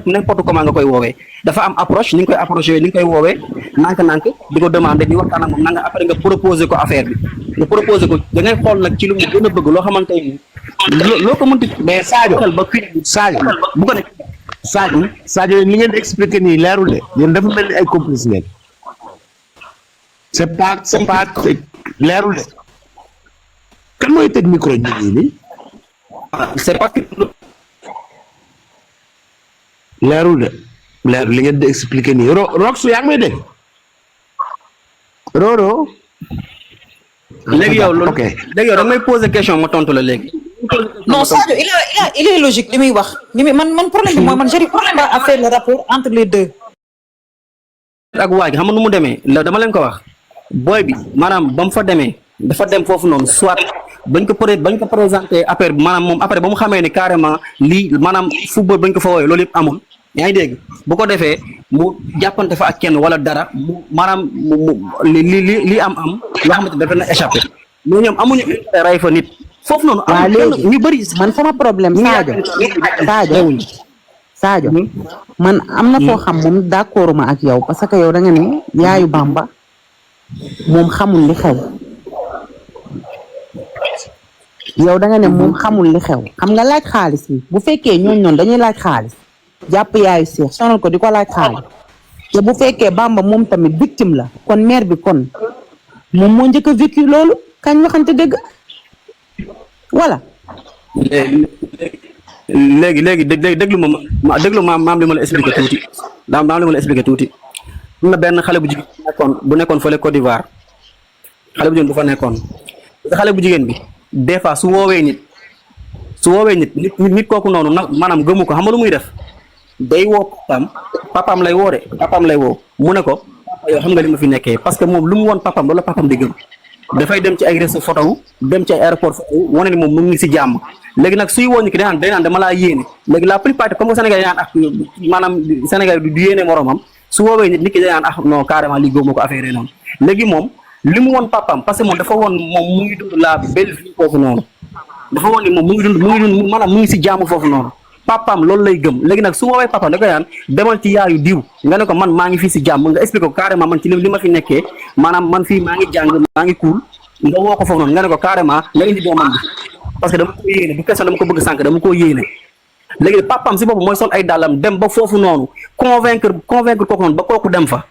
n'importe comment nga koy woowee dafa am approche ni nga koy approché ni nga koy woowee nànk-nànk di ko demandé di waxtaan ak moom nanga après nga proposé ko affaire bi nga proposé ko da ngay xool nag ci lu mu gën a bëgg loo xamante ni loo ko mënti mais Sadio bu ko nekk Sadio li ngeen di expliqué nii leerul de yéen dafa mel ni ay complice ngeen c'est pas leerul de kan mooy tëj micro ñu nii c'est pas leerul de leer li ngeen di expliqué nii Rox yaa ngi may dégg Roro léegi yow loolu léegi yow da may poser question ma tontu la léegi. non Sadio il est logique li muy wax man problème bi mooy man j'arrive pas à faire le rapport entre les deux. ak waa ji xam nga nu mu demee la dama leen ko wax booy bi maanaam ba mu fa demee dafa dem foofu noonu soit bañ ko présenté affaire bi maanaam moom après ba mu xamee ni carrément lii maanaam football bañ ko fa woowee loolu yëpp amul yaa ngi dégg bu ko defee mu jàppante fa ak kenn wala dara mu maanaam li am loo xamante dafa na échappé mais ñoom amuñu ray fa nit foofu noonu. waaw léegi ñu bëri man sama problème Sadio man am na foo xam moom d'accord ma ak yow parce que yow da nga ne yaayu Bamba moom xamul li xew yow da nga ne moom xamul li xew xam nga laaj xaalis bi bu fekkee ñooñ noonu dañuy laaj xaalis jàpp yaayu Seex sonal ko di ko laaj xaalis te bu fekkee Bamba moom tamit victime la kon mère bi kon moom moo njëkk a vécu loolu kañ waxante dëgg voilà. léegi déglu ma maam li ma la expliqué tuuti maam li ma la expliqué tuuti am na benn xale bu jigéen bu nekkoon fële Côte d'Ivoire xale bu jigéen bu fa nekkoon xale bu jigéen bi des fois su woowee nit kooku noonu nag maanaam gëmu ko xam nga lu muy def day woo papaam lay woo mu ne ko yow xam nga li ma fi nekkee parce que moom lu mu woon papaam loolu la papaam di gëm dafay dem ci ay réseau photo dem ci ay aéroport photo wane ni moom mu ngi si jàmm léegi nag suy woo ñu ki day naan dama laa yéene léegi la plupart comme que Sénégal yi naan ak maanaam Sénégal du yéene moromam su woowee nit ki day naan non carrément li góob ko affaire yi noonu léegi moom li mu woon papaam parce que moom dafa woon moom mu ngi dund la belle vie foofu noonu dafa woon ni moom mu ngi dund maanaam mu ngi si jàmm foofu noonu papaam loolu lay gëm léegi nag su woowee papaam da koy naan demal ci yaayu diw nga ne ko man maa ngi fii si jàmm nga expliqué ko carrément man ci li ma fi nekkee maanaam man fii maa ngi jàng maa ngi cool nga woo ko foofu noonu nga ne ko carrément nga indi doomam bi parce que dama ko yéene bu question dama ko bëgg sànq dama ko yéene léegi papaam si boppam mooy sol ay dàllam dem ba foofu noonu convaincre kooku noonu ba kooku dem fa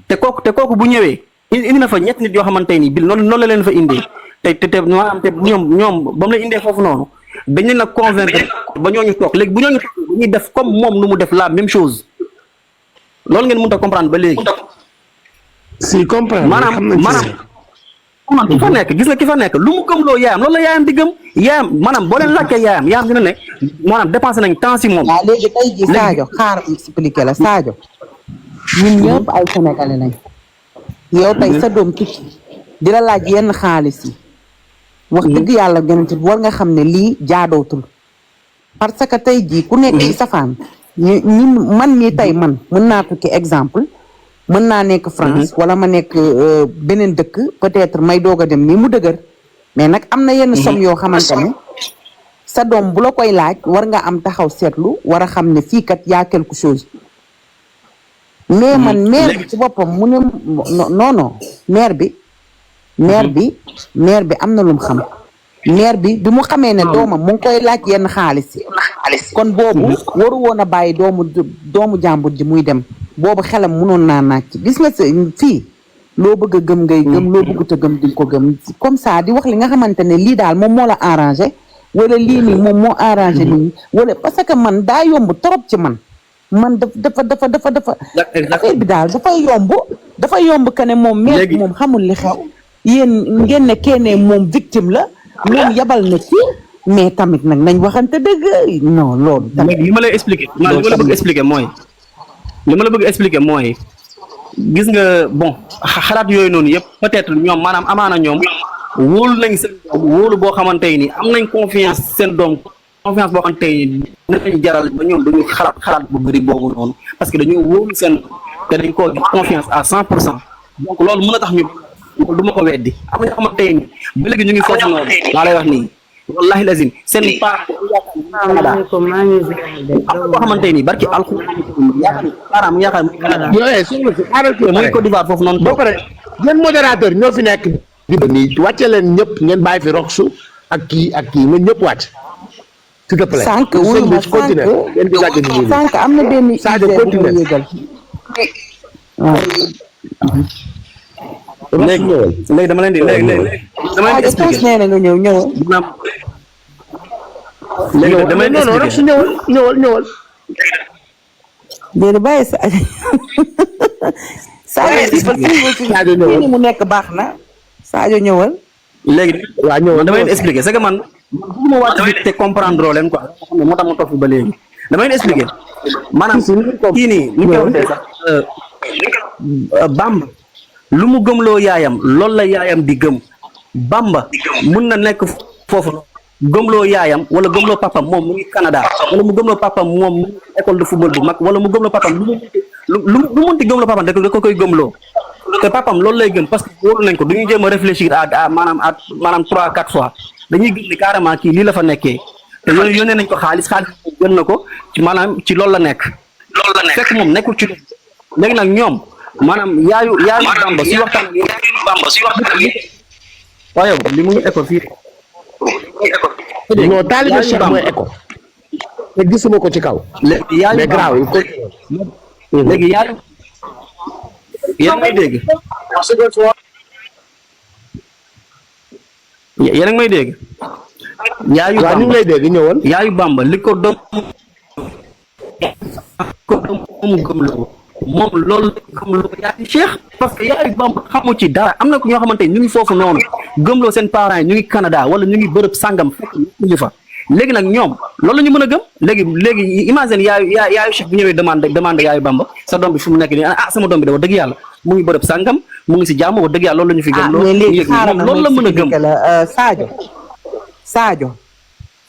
te kooku bu ñëwee indi na fa ñett nit yoo xamante ni bil noonu la leen fa indee te maanaam te ñoom ba mu la indee foofu noonu dañ leen a convaincre ba ñooñu toog léegi bu ñooñu toog dañuy def comme moom nu mu def la même chose loolu ngeen mënut a comprendre ba léegi. si comprendre maanaam ki fa nekk gis nga ki fa nekk lu mu gëm loo yaayam loolu la yaayam di gëm yaayam maanaam boo leen laajtee yaayam dina ne maanaam dépensé nañ temps si moom. waaw léegi tey jii Sadio xaaral ma expliqué la Sadio ñun ñëpp ay sénégalais lañ yow tey sa doom tukki di la laaj yenn xaalis yi wax dëgg yàlla gënati war nga xam ne lii jaadootul parce que tey jii ku nekk ci safaan ñun man mii tey man mën naa tukki exemple mën naa nekk France wala ma nekk beneen dëkk peut-être may doog a dem nii mu dëgër mais nag am na yenn somme yoo xamante ne sa doom bu la koy laaj war nga am taxaw seetlu war a xam ne fii kat yaa quelque chose mais man mère bi ci boppam mu ne non mère bi am na lu mu xam mère bi mu xamee ne doomam mu ngi koy laaj yenn xaalis yi kon boobu waru woon a bàyyi doomu jàmbur ji muy dem boobu xelam mënoon naa nàcc gis nga fii loo bëgg a gëm ngay gëm loo bëggut a gëm di ko gëm comme ça di wax li nga xamante ne lii daal moom moo la arrangé wala lii nii moom moo arrangé nit ñi wala parce que man daa yomb trop ci man dafa affaire bi daal dafa yomb que ne moom mais moom xamul li xew yéen ngeen ne kenn moom victime la moom yabal na ci mais tamit nag nañ waxante dëgg non loolu tamit li ma lay expliquer li ma la bëgg expliquer mooy gis nga bon xalaat yooyu noonu yëpp peut-être ñoom maanaam amaana ñoom wóolu nañ seen doom wóolu boo xamante ni am nañ confiance seen doom confiance boo xamante ni dinañ jaral ba ñoom duñu xalaat bu bëri boobu noonu parce que dañoo wóolu seen te dañ koo jox confiance à 100% donc loolu mën a tax ñu du ma ko weddi am na xamante ni ba léegi ñu ngi foofu noonu laa lay wax nii wallahi lazim seen parents am na koo xamante ni barki alxuraan muy Côte d'Ivoire foofu noonu ba pare yéen modérateur ñoo fi nekk nii wàcce leen ñëpp ngeen bàyyi fi Roxu ak kii nga ñëpp wàcc s'il te plaît sànq wuyu ma sànq am na benn Sadio continue léegi dama leen di expliquer nee na nga ñëw léegi dama leen di expliquer Roxu ñëwal déedéet bàyyi Sadio mu nekk baax na Sadio ñëwal léegi waaw ñëwal dama leen di expliquer c'est que man bu ma wàcc fi te comprendre leen quoi moo tax ma toog fi ba léegi dama leen expliquer maanaam kii nii ñu koy waxee sax Bamba lu mu gëmloo yaayam loolu la yaayam di gëm Bamba mun na nekk foofu gëmloo yaayam wala gëmloo papam moom mu ngi Canada wala mu gëmloo papam moom mu ngi école de football bu mag wala mu gëmloo papam lu munti gëmloo papam da ko koy gëmloo te papam loolu lay gëm parce que wóolu nañ ko du ñu jéem a réfléchir à maanaam 3-4 fois dañuy gëm ni carrément kii lii la fa nekkee te yónnee nañ ko xaalis gën na ko ci maanaam ci loolu la nekk fekk moom nekkul ci léegi nag ñoom maanaam yaayu Bamba si waxtaan waaye li mu ngi école fii non taalibe Cheikh mooy école te gisuma ko ci kaw léegi yaayu graaw léegi yaayu yéen may dégg yéen a ngi may dégg yaayu waaw ñu ngi lay dégg ñëwal yaayu Bamba li ko doom gëmloo moom loolu gëmloo yaayu Cheikh parce que yaayu Bamba xamu ci dara am na ñoo xamante ñu ngi foofu noonu gëmloo seen parents yi ñu ngi Canada wala ñu ngi bërëb sàngam fekk ñu fa léegi nag ñoom loolu la ñu mën a gëm léegi imagine yaayu Cheikh bu ñëwee demande yaayu Bamba sa doom bi fu mu nekk nii sama doom bi da wax dëgg yàlla mu ngi bërëb sàngam mu ngi si jàmm wax dëgg yàlla loolu la ñu fi gëm loolu la mën a gëm Sadio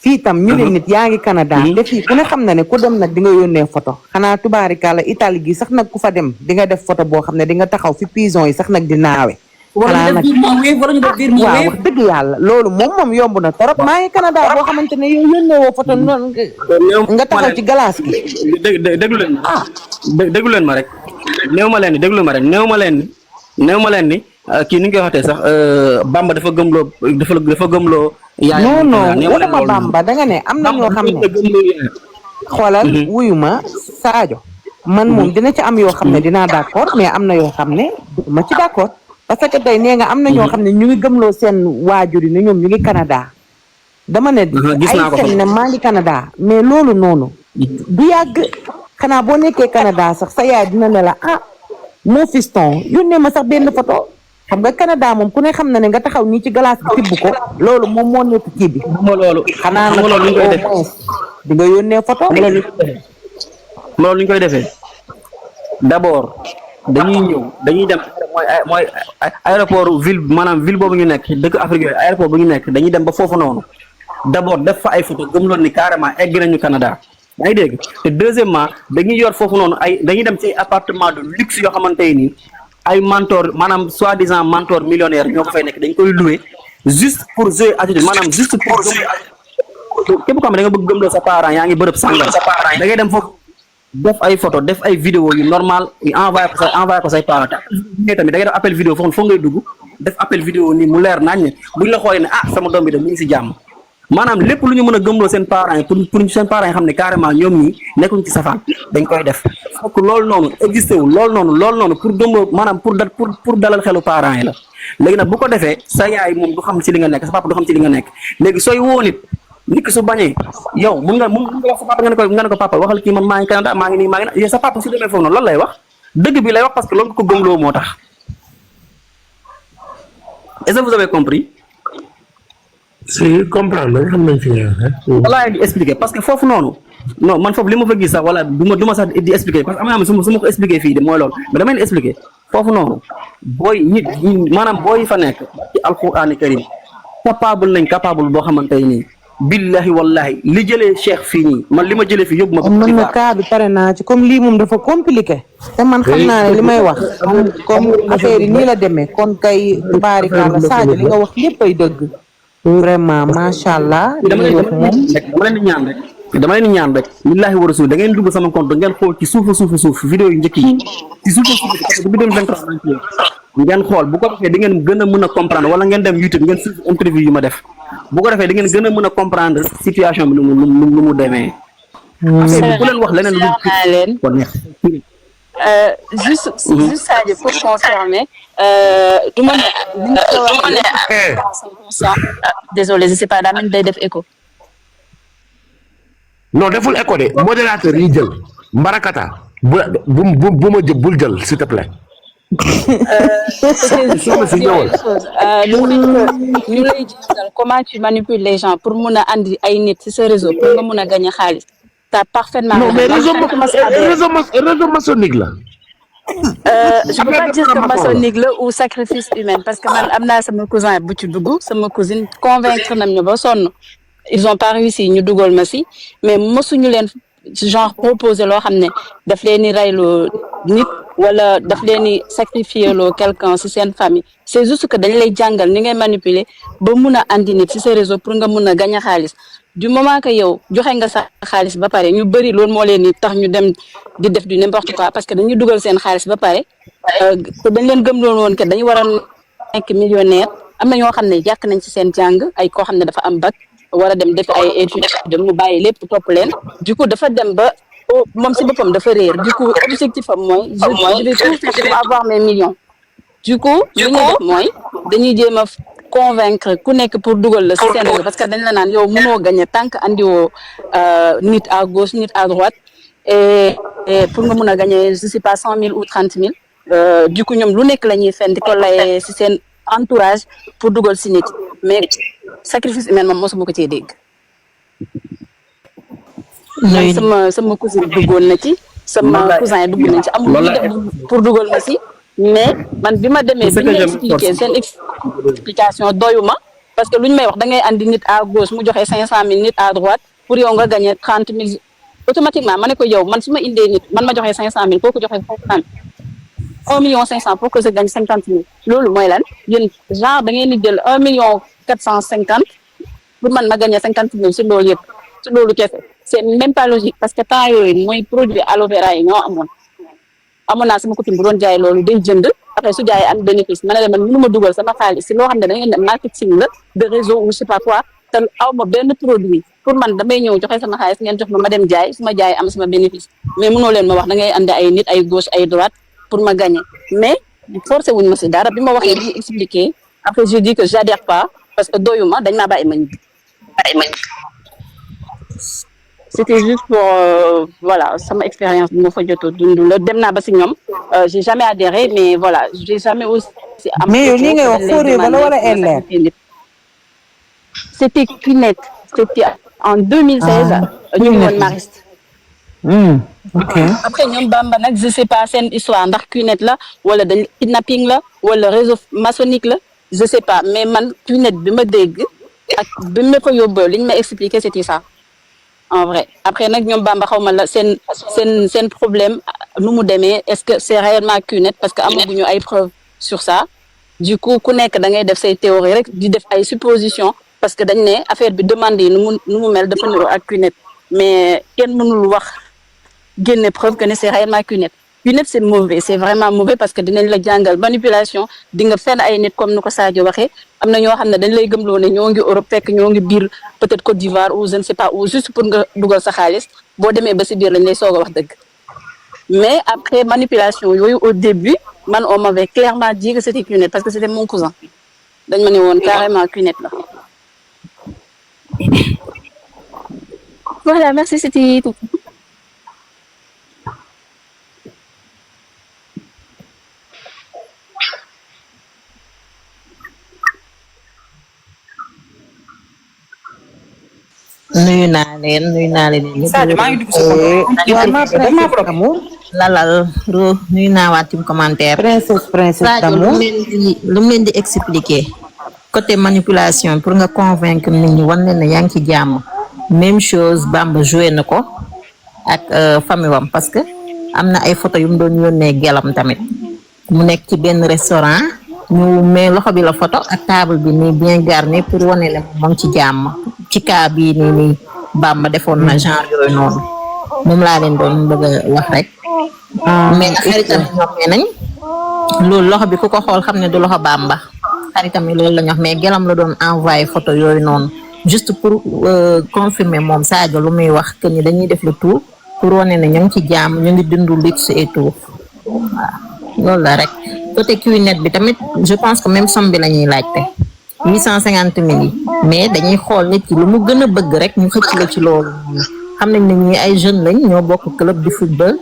fii tam ñu ne nit yaa ngi Canada te fii ku ne xam na ne ku dem nag di nga yónnee photo xanaa tubaarikàlla Italie gi sax nag ku fa dem di nga def photo boo xam ne di nga taxaw fi prison yi sax nag di naawe xanaa nag waaw wax dëgg yàlla loolu moom yomb na trop maa ngi Canada boo xamante ne yow yónnee woo photo noonu nga taxaw ci glace gi déglu leen ma déglu leen ma rek néew ma leen ni kii ni nga koy waxatee sax Bamba dafa gëmloo yaay non waxuma Bamba da nga ne am na ñoo xam ne xoolal wuyu ma Sadio man moom dina ci am yoo xam ne dinaa d'accord mais am na yoo xam ne ma ci d'accord parce que tey nee nga am na ñoo xam ne ñu ngi gëmloo seen waajur yi ne ñoom ñu ngi Canada dama ne ay seen ne maa ngi Canada mais loolu noonu du yàgg xanaa boo nekkee Canada sax sa yaay dina ne la mon fiston yónnee ma sax benn photo xam nga Canada moom ku ne xam na ne nga taxaw nii ci glace bi tibb ko loolu moom moo nekk kii bi loolu xanaa nag au moins di nga yónnee photo loolu ñu koy defee d'abord dañuy dem mooy aéroport ville maanaam ville boobu ñu nekk dëkk Afrique yooyu aéroport bu ñu nekk dañuy dem ba foofu noonu d'abord def fa ay photo gëmloon ni carrément egg nañu Canada yaa ngi dégg te deuxièmement dañuy yor foofu noonu dañuy dem ci ay appartement de luxe yoo xamante ni ay mentor maanaam soi-disant mentor millionnaire ñoo ko fay nekk dañ koy louer juste pour jouer attitude maanaam juste pour képp ko xam ne da nga bëgg gëmloo sa parents yaa ngi bërëb sàngam da ngay dem foofu def ay photo def ay vidéo yu normal envoyé ko say parents tamit da ngay def appel vidéo foofu ngay dugg def appel vidéo nii mu leer nañ buñ la xoolee ne sama doom bi de mu ngi si jàmm maanaam lépp lu ñu mën a gëmloo seen parents yi pour seen parents yi xam ne carrément ñoom ñi nekkuñ ci safaan dañ koy def fokk loolu noonu existé wul loolu noonu pour gëmloo maanaam pour dalal xelu parents yi la léegi nag bu ko defee sa yaay moom du xam ci li nga nekk sa papa du xam ci li nga nekk léegi sooy woo nit ki su bañee yow mun nga wax sa papa nga ne ko papa waxal kii man maa ngi Canada maa ngi nii maa ngi sa papa su demee foofu noonu loolu lay wax dëgg bi lay wax parce que loolu ko gëmloo moo tax est-ce que vous avez compris. si comprendre nañ xam nañ fi wala di expliquer parce que foofu noonu non man foofu li ma fa gis sax wala du ma sax di expliquer parce que am na su ma ko expliquer fii de mooy loolu mais damay leen expliquer foofu noonu booy nit maanaam booy fa nekk ci alxuraani karim capable boo xamante nii billahi wallahi li jëlee Cheikh fii nii man li ma jëlee fii yóbbu ma ko. man na cas bi pare naa ci comme lii moom dafa compliqué. te man xam naa ne li may wax. comme affaire yi nii la demee kon kay baarikàlla Sadio li nga wax lépp ay dëgg. vraiment macha allah. dama leen di ñaan rek. billahi wa rasul da ngeen dugg sama compte ngeen xool ci suuf vidéo yu njëkk yi ci suuf parce que bi 2023 ngeen xool bu ko defee di ngeen gën a mën a comprendre wala ngeen dem YouTube ngeen suuf interview yu ma def bu ko defee di ngeen gën a mën a comprendre situation bi lu mu demee. affaire bi ku leen wax leneen lu ko neex. Juste Sadio pour confirmer du ma ne désolé je sais pas daa mel ni day def écho. non deful écho de modérateur yi jël mbarakata bu ma jël bul jël s'il te plaît. ñu lay jàngal comment tu manipules les gens pour mun a andi ay nit ci sa réseau pour nga mun a gagner xaalis. t'as parfaitement non mais réseau maçonnique la. Je peux pas dire que maçonnique la ou sacrifice humain parce que man am naa sama cousin bu ci dugg sama cousine convaincre nañ ñu ba sonn ils ont pas réussi ñu dugal ma si mais mosuñu leen genre proposer loo xam ne daf leen di reyloo nit wala daf leen di sacrifier loo quelqu'un ci seen famille c'est juste que dañ lay jàngal ni ngay manipuler ba mun a andi nit ci sa réseau pour nga mun a gagner xaalis du moment que yow joxe nga sa xaalis ba pare ñu bëri loolu moo leen di tax ñu dem di def du n'importe quoi parce que dañuy dugal seen xaalis ba pare te dañ leen gëm loolu woon que dañu war a nekk millionnaire am na ñoo xam ne jàkk nañ ci seen jàng ay koo xam ne dafa am bac war a dem def ay études mu bàyyi lépp topp leen du coup dafa dem ba moom ci boppam dafa réer du coup objectif am mooy je vais tout faire pour avoir mes millions du coup li ñu def mooy dañuy jéem a convaincre ku nekk pour dugal la ci seen réseau parce que dañ la naan yow mënoo gagner tant que andiwoo nit à gauche nit à droite et pour nga mun a gagner je sais pas 100 000 ou 30 000 du coup ñoom lu nekk la ñuy fen di ko lay ci seen entourage pour dugal ci nit mais sacrifice humain moom mosuma ko cee dégg. sama cousine duggoon na ci. sama cousin dugg nañ ci amul lu def pour dugal ma ci. mais man bi ma demee bi ñu expliqué seen explication doyuma parce que lu ñu may wax da ngay andi nit à gauche mu joxe 500 000 nit à droite pour yow nga gagner 30 000 automatiquement ma ne ko yow man su ma indee nit man ma joxe 500 000 kooku joxe 500 000 1 million 500 pour que je gagne 50 000 loolu mooy lan yéen genre da ngeen di jël 1 million 450 pour man ma gagner 50 000 si loolu yëpp si loolu kese c'est même pas logique parce que temps yooyu mooy produit aloe vera yi ñoo amoon naa sama copine bu doon jaay loolu day jënd après su jaayee am bénéfice ma ne la man mënuma dugal sama xaalis si loo xam ne da ngeen ne marketing la de réseau ou je sais pas quoi te aw ma benn produit pour man damay ñëw joxe sama xaalis ngeen jox ma dem jaay su ma jaay am sama bénéfice mais mënoo leen ma wax da ngay andi ay nit ay gauche ay droite pour ma gagner mais forcé wuñ ma si dara bi ma waxee bi ñu expliqué après je dis que j'adhère pas parce que doyuma dañ maa bàyyi ma ñibbi. C'était juste pour voilà sama expérience bi ma fa jot a dund la dem naa ba si ñoom j'ai jamais adhéré mais voilà j'ai jamais aussi. mais yow li ngay wax Fodé wala LR. C'était Cunet c'était en 2016. ñu ngi woon Mariste. ok après ñoom Bamba nag je sais pas seen histoire ndax Cunet la wala dañ kidnapping la wala réseau maçonnique la je sais pas mais man Cunet bi ma dégg ak bi ma fa yóbboo li ñu ma expliqué c'était ça. En vrai après nag ñoom Bamba xaw ma la seen problème nu mu demee est-ce que c'est réellement Cunet parce que amaguñu ay preuves sur ça du coup ku nekk da ngay def say théorie rek di def ay suppositions parce que dañ ne affaire bi demande yi nu mu mel dafa niroo ak Cunet mais kenn mënul wax génne preuve que ne c'est réellement Cunet Cunet c'est mauvais c'est vraiment mauvais parce que dinañ la jàngal manipulation di nga fenn ay nit comme ni ko Sadio waxee am na ñoo xam ne dañ lay gëmloo ne ñoo ngi Europe fekk ñoo ngi biir peut-être Côte d'Ivoire ou je ne sais pas ou juste pour nga dugal sa xaalis boo demee ba si biir lañ lay soog a wax dëgg mais après manipulation yooyu au début man on m'avait clairement dit que c'était Qnet parce que c'était mon cousin dañ ma ne woon carrément Qnet la voilà merci c'était tout. nuyu naa leen Sadio maa ngi dugg sa lalal ro nuyu naa waa tim commentaire princesse Sadio d'amour lu mu leen di expliquer côté manipulation pour nga convaincre nit ñi wan leen ne yaa ngi ci jàmm même chose Bamba joué na ko ak famille wam parce que am na ay photo yu mu doon yónnee gelam tamit mu nekk ci benn restaurant ñu mais loxo bi la photo ak table bi nii bien garni pour wane ne moom ci jàmm ci cas bii nii Bamba defoon na genre yooyu noonu moom laa leen doon bëgg a wax rek mais xaritam ñoom nee nañ loolu loxo bi ku ko xool xam ne du loxo Bamba xaritam yi loolu la ñu wax mais gelam la doon envoyé photo yooyu noonu juste pour confirmer moom Sadio lu muy wax que ni dañuy def le tout pour wane ne ñu ngi ci jàmm ñu ngi dundu luxe et tout waaw loolu la rek côté Qnet bi tamit je pense que même somme bi la ñuy laajte 850 000 yi mais dañuy xool nit ki lu mu gën a bëgg rek ñu xëcc la ci loolu xam nañ ne ñi ay jeunes lañ ñoo bokk club de football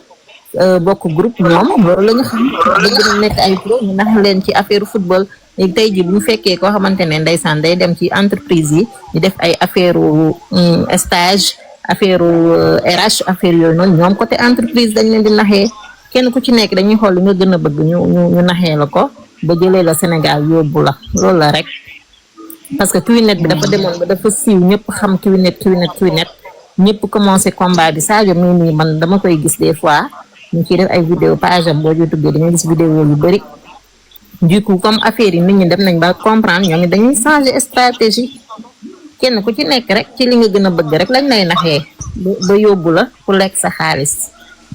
bokk groupe ñoom loolu la ñu xam dañu gën a nekk ay pro ñu nax leen ci affaire football léegi tey ji bu ñu fekkee koo xamante ne ndeysaan day dem ci entreprise yi ñu def ay affaire stage affaire RH affaire yooyu noonu ñoom côté entreprise dañ leen di naxee kenn ku ci nekk dañuy xool li nga gën a bëgg ñu naxee la ko ba jëlee la Sénégal yóbbu la loolu la rek parce que Qnet bi dafa demoon ba dafa siiw ñëpp xam Qnet ñëpp commencé combat bi Sadio mii nii man dama koy gis des fois ñu ciy def ay vidéo page am boo ci duggee da nga gis vidéo yu bëri du coup comme affaire yi nit ñi dem nañ ba comprendre ñoom dañuy changer stratégie kenn ku ci nekk rek ci li nga gën a bëgg rek lañ lay naxee ba yóbbu la pour lekk sa xaalis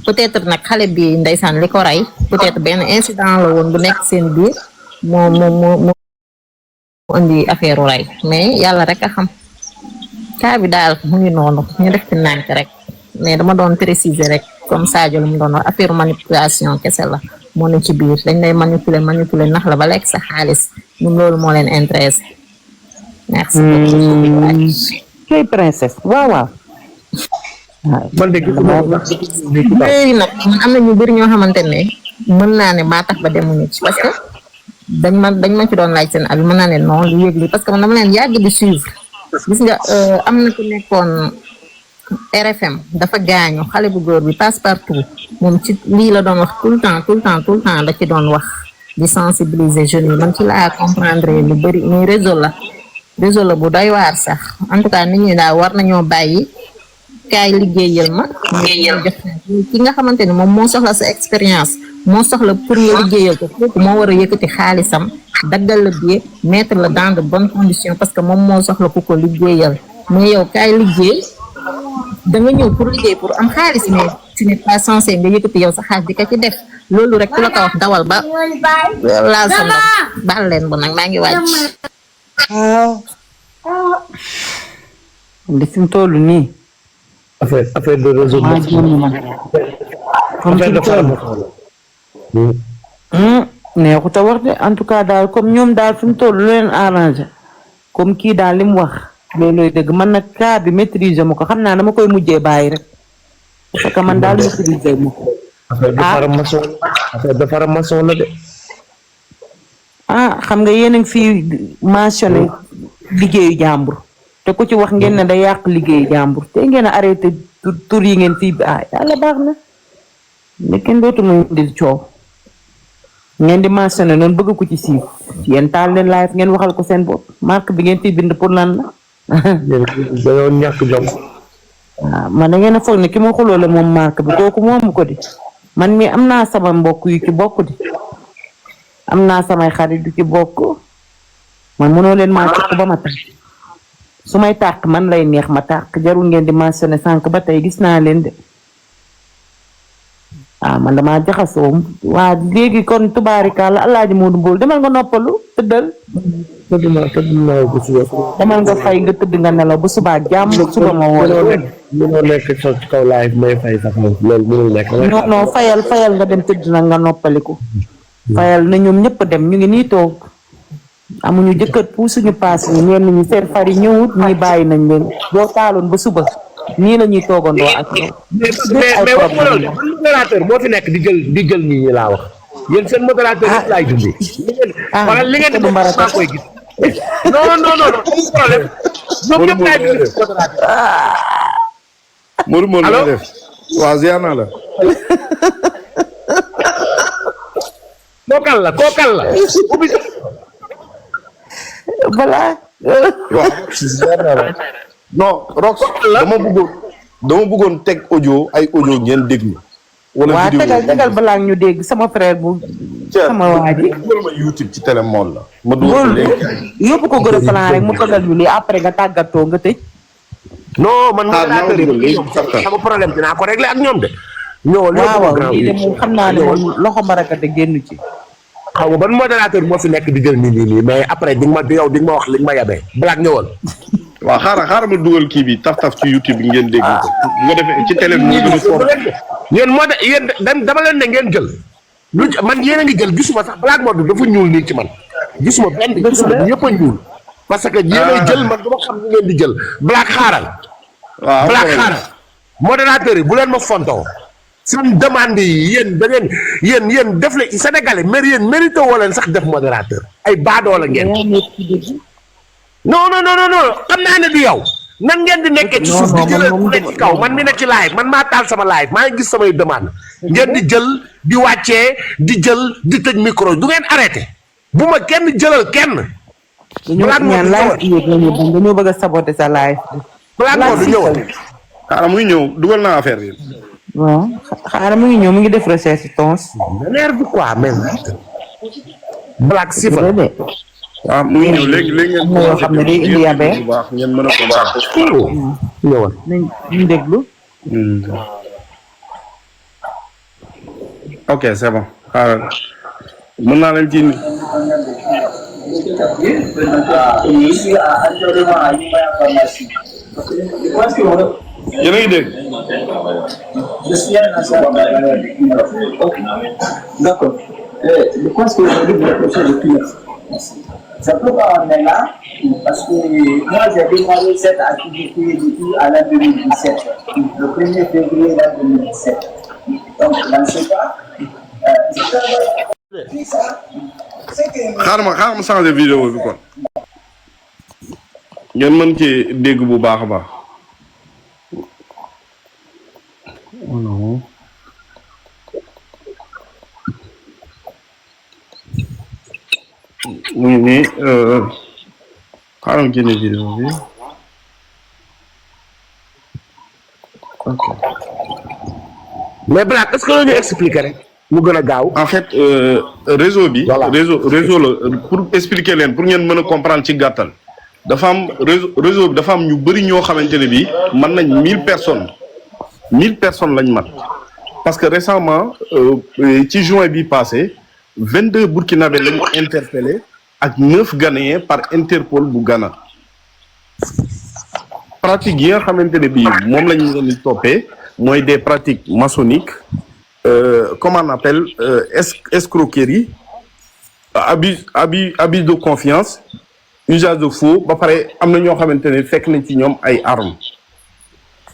peut-être nag xale bi ndeysaan li ko rey peut-être benn incident la woon bu nekk seen biir moo indi affaire u rey mais yàlla rek a xam cas bi daal mu ngi noonu ñu def ci nànk rek mais dama doon préciser rek comme Sadio lu mu doon wax affaire manipulation kese la moo ne ci biir dañ lay manipuler nax la ba lekk sa xaalis ñun loolu moo leen intéressé merci beaucoup kay princesse waaw man de léegi nag man am na ñu bëri ñoo xamante ne mën naa ne maa tax ba demuñu ci parce que dañ ma ci doon laaj seen abi mën naa ne non lu yëg li parce que man dama leen yàgg di suivre gis nga am na ku nekkoon RFM dafa gaañu xale bu góor bi passe partout moom ci lii la doon wax tout le temps la ci doon wax di sensibiliser jeunes yi man ci laa comprendre lu bëri mais réseau la bu doy waar sax en tout cas nit ñi daal war nañoo bàyyi kaay liggéeyal ma jox ki nga xamante ne moom moo soxla sa expérience moo soxla pour nga liggéeyal ko kooku moo war a yëkkati xaalisam daggal la billet mettre la dans de bonnes conditions parce que moom moo soxla ku ko liggéeyal mais yow kaay liggéey da nga ñëw pour liggéey pour am xaalis mais tu n'es pas censé nga yëkkati yow sa xaalis di ko ci def loolu rek ku la ko wax dawal ba laal sa ndox baal leen ba nag maa ngi wàcc. li fi mu toll nii. affaire de réseau neexut a wax de en tout cas daal comme ñoom daal fi mu toll lu leen arrangé comme kii daal li mu wax loolooy dëgg man nag cas bi maîtriser ma ko xam naa dama koy mujjee bàyyi rek parce que man daal maîtriser ma ko. affaire de faramason la de. xam nga yéen a ngi fii mentionné liggéeyu jàmbur te ku ci wax ngeen ne day yàq liggéeyu jàmbur te ngeen a arrêté tur yi ngeen fii yàlla baax na mais kenn dootu ma indil coow ngeen di mentionné noonu bëgg ko ci siif yéen taal leen live ngeen waxal ko seen bopp marque bi ngeen fii bind pour lan la. dañoo ñàkk jom. man da ngeen a foog ne ki ma xuloo la moom marque bi kooku moomu ko di man mi am naa sama mbokk yu ci bokk di am naa samay xarit yu ci bokk man mënoo leen maa cokk ba ma tàkk su may tàkk man lay neex ma tàkk jarul ngeen di mentionné sànq ba tey gis naa leen de man damaa jaxasoo waa léegi kon tubaarikàlla Alaaji Modou Mbow demal nga noppalu tëddal. tëdd naa ko suba. demal nga fay nga tëdd nga nelaw ba suba jàmm suba ma woo. mënoo nekk ci kaw live may fay sax loolu mënul nekk. non fayal nga dem tëdd na nga noppaliku. fayal na ñoom ñëpp dem ñu ngi nii toog amuñu jëkkër pour suñu paas yi ñenn ñi seen far yi ñëwut ñi bàyyi nañ leen boo taaloon ba suba nii la ñuy toogandoo ak ñoom. mais wax nga loolu modérateur moo fi nekk di jël nit ñi laa wax yéen seen modérateur yëpp laay dundee. wala li ngeen di def maa koy gis. non amul problème ñoom ñëpp laay dundee modérateur. Modou nga def waaw ziar naa la. kookal la. voilà. waaw. non Rox dama bëggoon teg ay audio ngeen déglu. wala vidéo tegal balaa ñu dégg sama frère bu. sama waa ji ma YouTube ci télémon la. ma dugal léegi yóbbu ko gën a plan rek mu tegal ñu lii après nga tàggatoo nga tëj. non man modérateur yi sama problème dinaa ko régler ak ñoom de. waaw xam naa ne moom loxo barakate génn ci. xaw ma ban modérateur moo fi nekk di jël nit ñi nii mais après di nga ma wax li nga ma yabee Black ñëwal. waaw xaaral ma dugal kii bi taf ci YouTube bi ngeen dégg ko. bu ko defee ci télé bi mu gën a fort. yéen dama leen ne ngeen jël. man yéen a ngi jël gisuma sax Black Modou dafa ñuul nii ci man. gisuma ñëpp a ñuul. parce que yéen a jël man dama xam ni ngeen di jël Black xaaral. waaw Black xaaral. modérateur yi bu leen ma fontoo. seen demande yi yéen def la Sénégalais mais yéen mérité woo leen sax def modérateur ay baadoo la ngeen. non xam naa ne du yow nan ngeen di nekkee ci suuf di jëlee ku nekk ci kaw man mi ne ci live man maa taal sama live maa ngi gis samay demande ngeen di jël di wàccee di jël di tëj micro du ngeen arrêté bu ma kenn jëlal kenn. dañoo bëgg a saboter sa live. Black Modou ñëwal. xaaral muy ñëw dugal naa affaire yi. waaw xaaral mu ngi ñëw mu ngi def recherche tons. nerve quoi même. Black Sifa. waaw mu ngi ñëw léegi ngeen. yoo xam ne day indi yabee. bu baax ngeen mën a ko ñëwal. ñu déglu. ok c'est bon xaaral mën naa leen ci. yéen a ngi dégg. D'accord. Je pense que aujourd'hui, vous approchez de tout. C'est pourquoi on est là, parce que moi j'ai démarré cette activité depuis à l'an 2017, le 1er février 2017. Donc, dans ce cas, xaaral ma changé vidéo bi kon ngeen mën ci dégg bu baax a baax. mu ngi nii xaaral ma génne vidéo bi ok. mais Black est-ce que loolu ñu expliquer rek mu gën a gaaw. en fait réseau bi. réseau la pour expliquer leen pour ngeen mën a comprendre ci gàttal. dafa am réseau bi dafa am ñu bëri ñoo xamante ne bii mën nañ 1000 personnes 1000 personnes lañ mat parce que récemment ci juin bi passé 22 Burkinabé lañu interpellé ak 9 Ghanéens par Interpol bu Ghana. pratique yi nga xamante ne bii moom lañ leen di toppee mooy des pratiques maçonniques comment on appelle escroquerie abus de confiance usage de faux ba pare am na ñoo xamante ne fekk nañ ci ñoom ay armes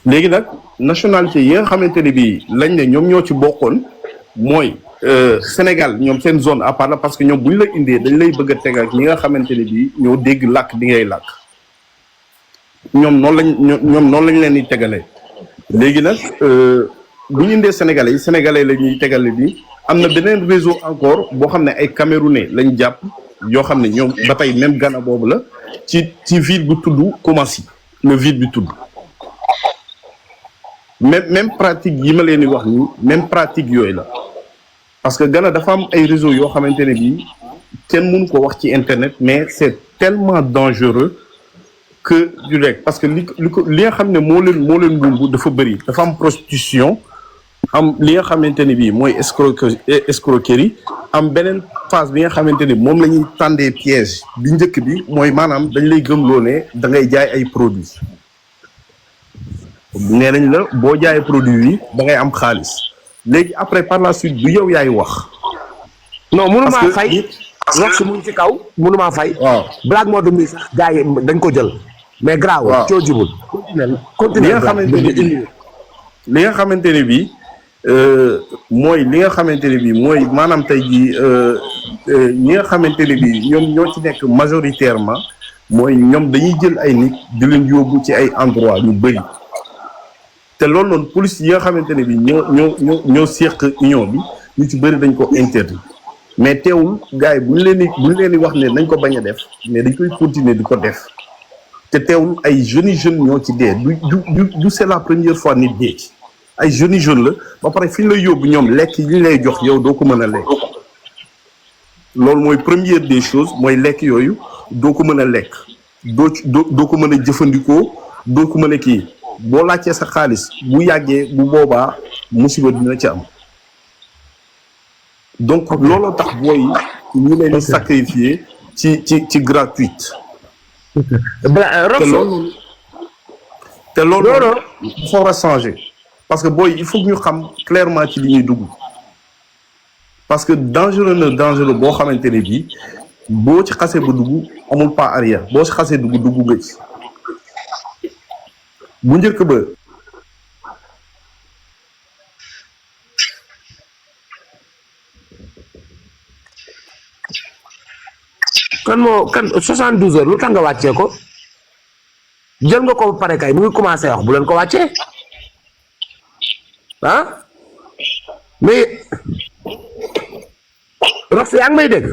léegi nag nationalité yi nga xamante ne bii lañ ne ñoom ñoo ci bokkoon mooy Sénégal ñoom seen zone à part la parce que ñoom bu ñu la indee dañ lay bëgg a teg ak ñi nga xamante ne bii ñoo dégg làkk bi ngay làkk ñoom noonu lañ leen di tegalee léegi nag bu ñu indee Sénégalais yi Sénégalais la ñuy tegale bi am na beneen réseau encore boo xam ne ay Camerounais lañ jàpp yoo xam ne ñoom ba tey même Ghana boobu la ci ville bu tudd Koumassi le ville bi tudd même pratique yi ma leen di wax nii même pratique yooyu la parce que Ghana dafa am ay réseau yoo xamante ne bii kenn mënu ko wax ci internet mais c'est tellement dangereux que du rek parce que li nga xam ne moo leen wumbu dafa bëri dafa am prostitution am li nga xamante ni bii mooy escroquerie am beneen phase bi nga xamante ni moom la ñuy tàndee piège bi njëkk bi mooy maanaam dañ lay gëmloo ne da ngay jaay ay produits nee nañ la boo jaayee produit yi da ngay am xaalis léegi après par la suite du yow yaay wax. non mënumaa fay rox mu ngi ci kaw mënumaa fay. waaw black mode mi sax gars yi dañ ko jël. mais grave waaw coo jubul. li nga xamante ne bii li nga xamante ne bii mooy li nga xamante ne bii mooy maanaam tey jii ñi nga xamante ne bii ñoom ñoo ci nekk majoritairement mooy ñoom dañuy jël ay nit di leen yóbbu ci ay endroit yu bëri te loolu noonu police yi nga xamante ne bii ñoo seq union bi ñu ci bëri dañ ko interdit mais teewul gars yi buñ leen di wax ne nañ ko bañ a def mais dañ koy continuer di ko def te teewul ay jeunes ñoo ci dee du c'est la première fois nit dee ci ay jeunes la ba pare fi ñu lay yóbbu ñoom lekk yi ñu lay jox yow doo ko mën a lekk loolu mooy première des choses mooy lekk yooyu doo ko mën a lekk doo ko mën a jëfandikoo doo ko mën a kii boo laajtee sa xaalis bu yàggee bu boobaa musiba dina ci am donc looloo tax booy ñu leen di sacrifier ci gratuite. te loolu dafa war a changer parce que booy il faut que ñu xam clairement ci li ñuy dugg parce que dangereux boo xamante ne bii boo ci xasee ba dugg amul pas arrière boo ci xasee dugg nga ci bu njëkk ba kan 72 heures lu tax nga wàccee ko jël nga ko ba pare kay mu ngi commencé wax bu leen ko wàccee ah mais Rox yaa ngi may dégg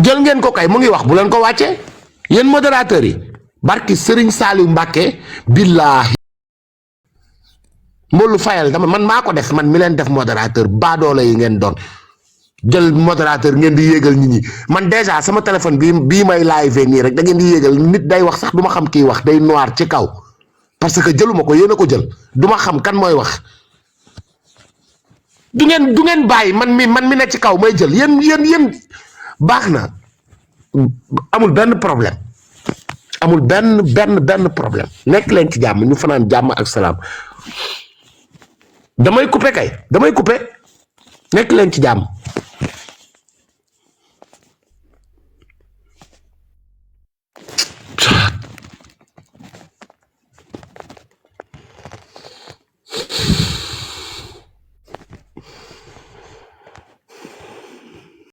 jël ngeen ko kay mu ngi wax bu leen ko wàccee yéen modérateurs yi barki Serigne Saliou Mbacké billahi mboolu fayal dama man maa ko def man mi leen def modérateur baadoola yi ngeen doon jël modérateur ngeen di yéegal nit ñi man déjà sama téléphone bii may live nii rek da ngeen di yéegal nit day wax sax du ma xam kii wax day noir ci kaw parce que jëluma ko yéen a ko jël du ma xam kan mooy wax du ngeen bàyyi man mi ne ci kaw may jël yéen baax na amul benn problème amul benn problème nekk leen ci jàmm ñu fanaan jàmm ak salaam damay couper nekk leen ci jàmm